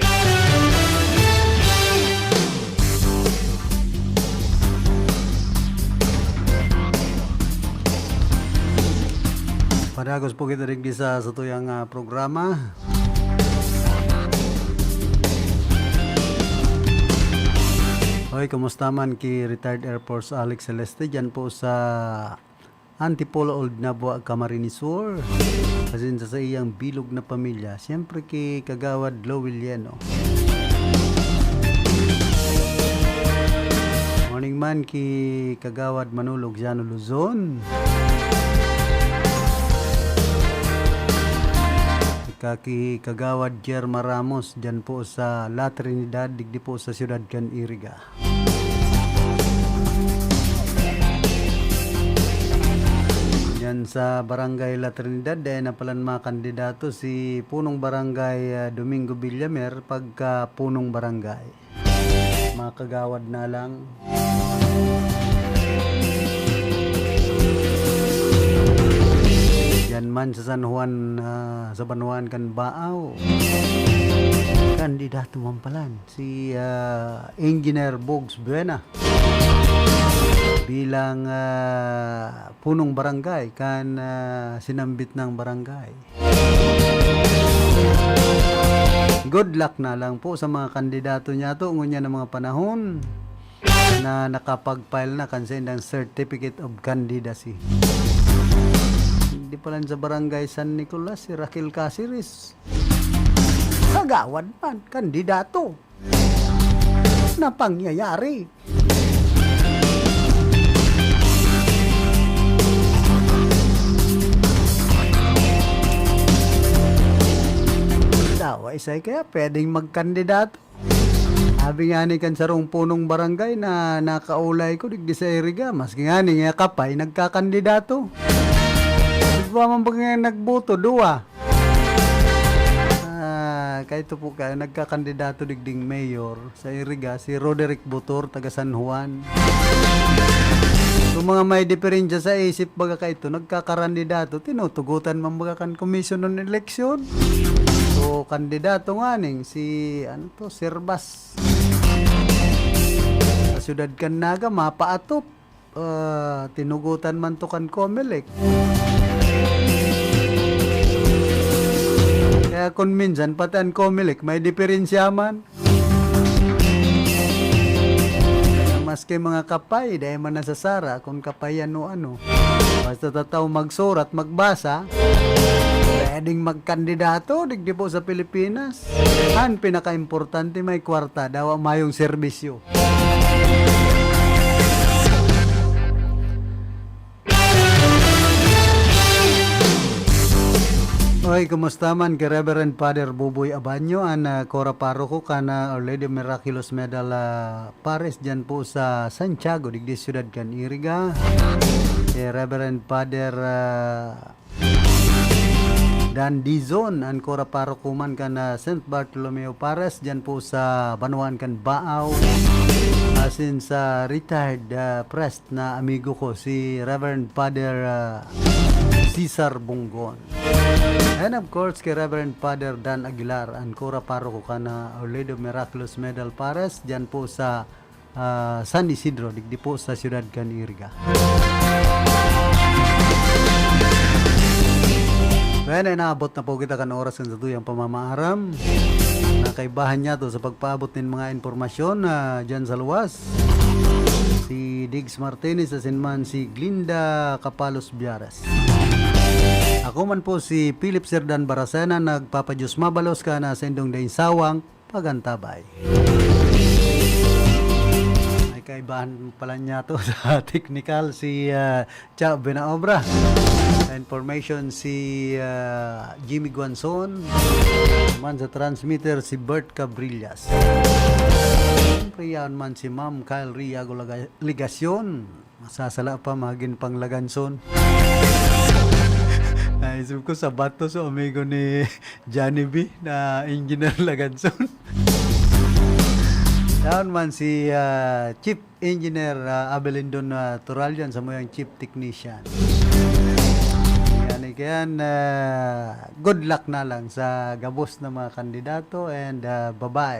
Padagos po kita digdi sa satuyang, ah, programa. Hoy, kumusta man ki retired Air Force Alex Celeste dyan po sa Antipolo, Old Nabua, Camarines Sur? Asin sa saiyang bilog na pamilya, siyempre ki Kagawad Lowell Yeno. Morning man ki Kagawad Manolo Xiano Luzon. Ika ki Kagawad Jerma Ramos, dyan po sa La Trinidad, digdi po sa siyudad kan Iriga. Diyan sa Barangay La Trinidad, dai na palan mga kandidato si Punong Barangay, ah, Domingo Villamer pagka Punong Barangay. Mga kagawad na lang. Diyan man sa San Juan, ah, sa banwaan kan Baao. Kandidato man palan. Si, ah, Engineer Bogs Buena bilang, ah, punong barangay kan, ah, sinambit nang barangay. Good luck na lang po sa mga kandidato niyato ngunyan na mga panahon na nakapag-file na kan saindang Certificate of Candidacy. Hindi pa lang sa Barangay San Nicolas, si Raquel Caceres. Kagawad man, kandidato. Na pangyayari. Dawa isay kaya pwedeng magkandidato. Sabi nga ni kan sarong punong barangay na nakaulay ko digdi sa Iriga, maski nga ni nga kapay nagkakandidato. Igwa man ba nga nagboto? Duwa. Ah, kaito po kaya nagkakandidato digding mayor sa Iriga, si Roderick Butor, taga San Juan. Kung mga may diferensya sa isip, baga kaito, nagkakarandidato, tinutugutan man baga kan Commission on Election. So, kandidato nga ning si, ano to, Sir Bas. Sa siyudad kan Naga, mapaatop. Ah, tinugutan man to kan Comelec. Kaya kun minsan, pati an Comelec, may diferensya man. Maski mga kapay, dai man nasasara kun kapay yan o ano. Basta tataw magsurat, magbasa, pwedeng magkandidato, digdi po sa Pilipinas. An pinakaimportante, may kwarta, dawa mayong serbisyo. Oy, kumusta man ki Reverend Father Buboy Abanyo, an, ah, Cora Paroko kan, ah, Our Lady of Miraculous Medal, ah, Paris, dyan po sa Santiago, digdi siyudad kan Iriga. Kay Reverend Father, ah, Dan Dizon, an kura paroko man kan, ah, Saint Bartolomeo Pares, diyan po sa banwaan kan Baaw. Asin sa retired, ah, priest na amigo ko, si Reverend Father, ah, Cesar Bunggon. And of course, kay Reverend Father Dan Aguilar, an kura paroko kan, ah, Our Lady of Miraculous Medal Pares, diyan po sa, ah, San Isidro, digdi po sa siyudad kan Iriga. Bueno, naabot na po kita kan oras kan satuyang pamamaaram. Nakaibahan niya to sa pagpaabot nin mga impormasyon, ah, dyan sa luwas. Si Diggs Martinez asin man si Glinda Capalos Biares. Ako man po si Philip Serdan Baracena, nagpapadiyos mabalos kan saindong daing sawang pagantabay. May kaibahan pala niya to sa technical, si, ah, Cha Benaobra. Sa information, si, ah, Jimmy Guanzon. Man sa transmitter, si Bert Cabrillas. Siyempre, yan man si Ma'am Kyle Riago Laga-, Legacion. Masasala pa, magin pang Laganson. Naisip ko, sabat to sa amigo ni Johnny B na Engineer Laganson. Yan man si, ah, Chief Engineer, ah, Abelindon, ah, Turalyan, samuyang Chief Technician. Yan, kaya, ah, good luck na lang sa gabos na mga kandidato and, ah, bye-bye.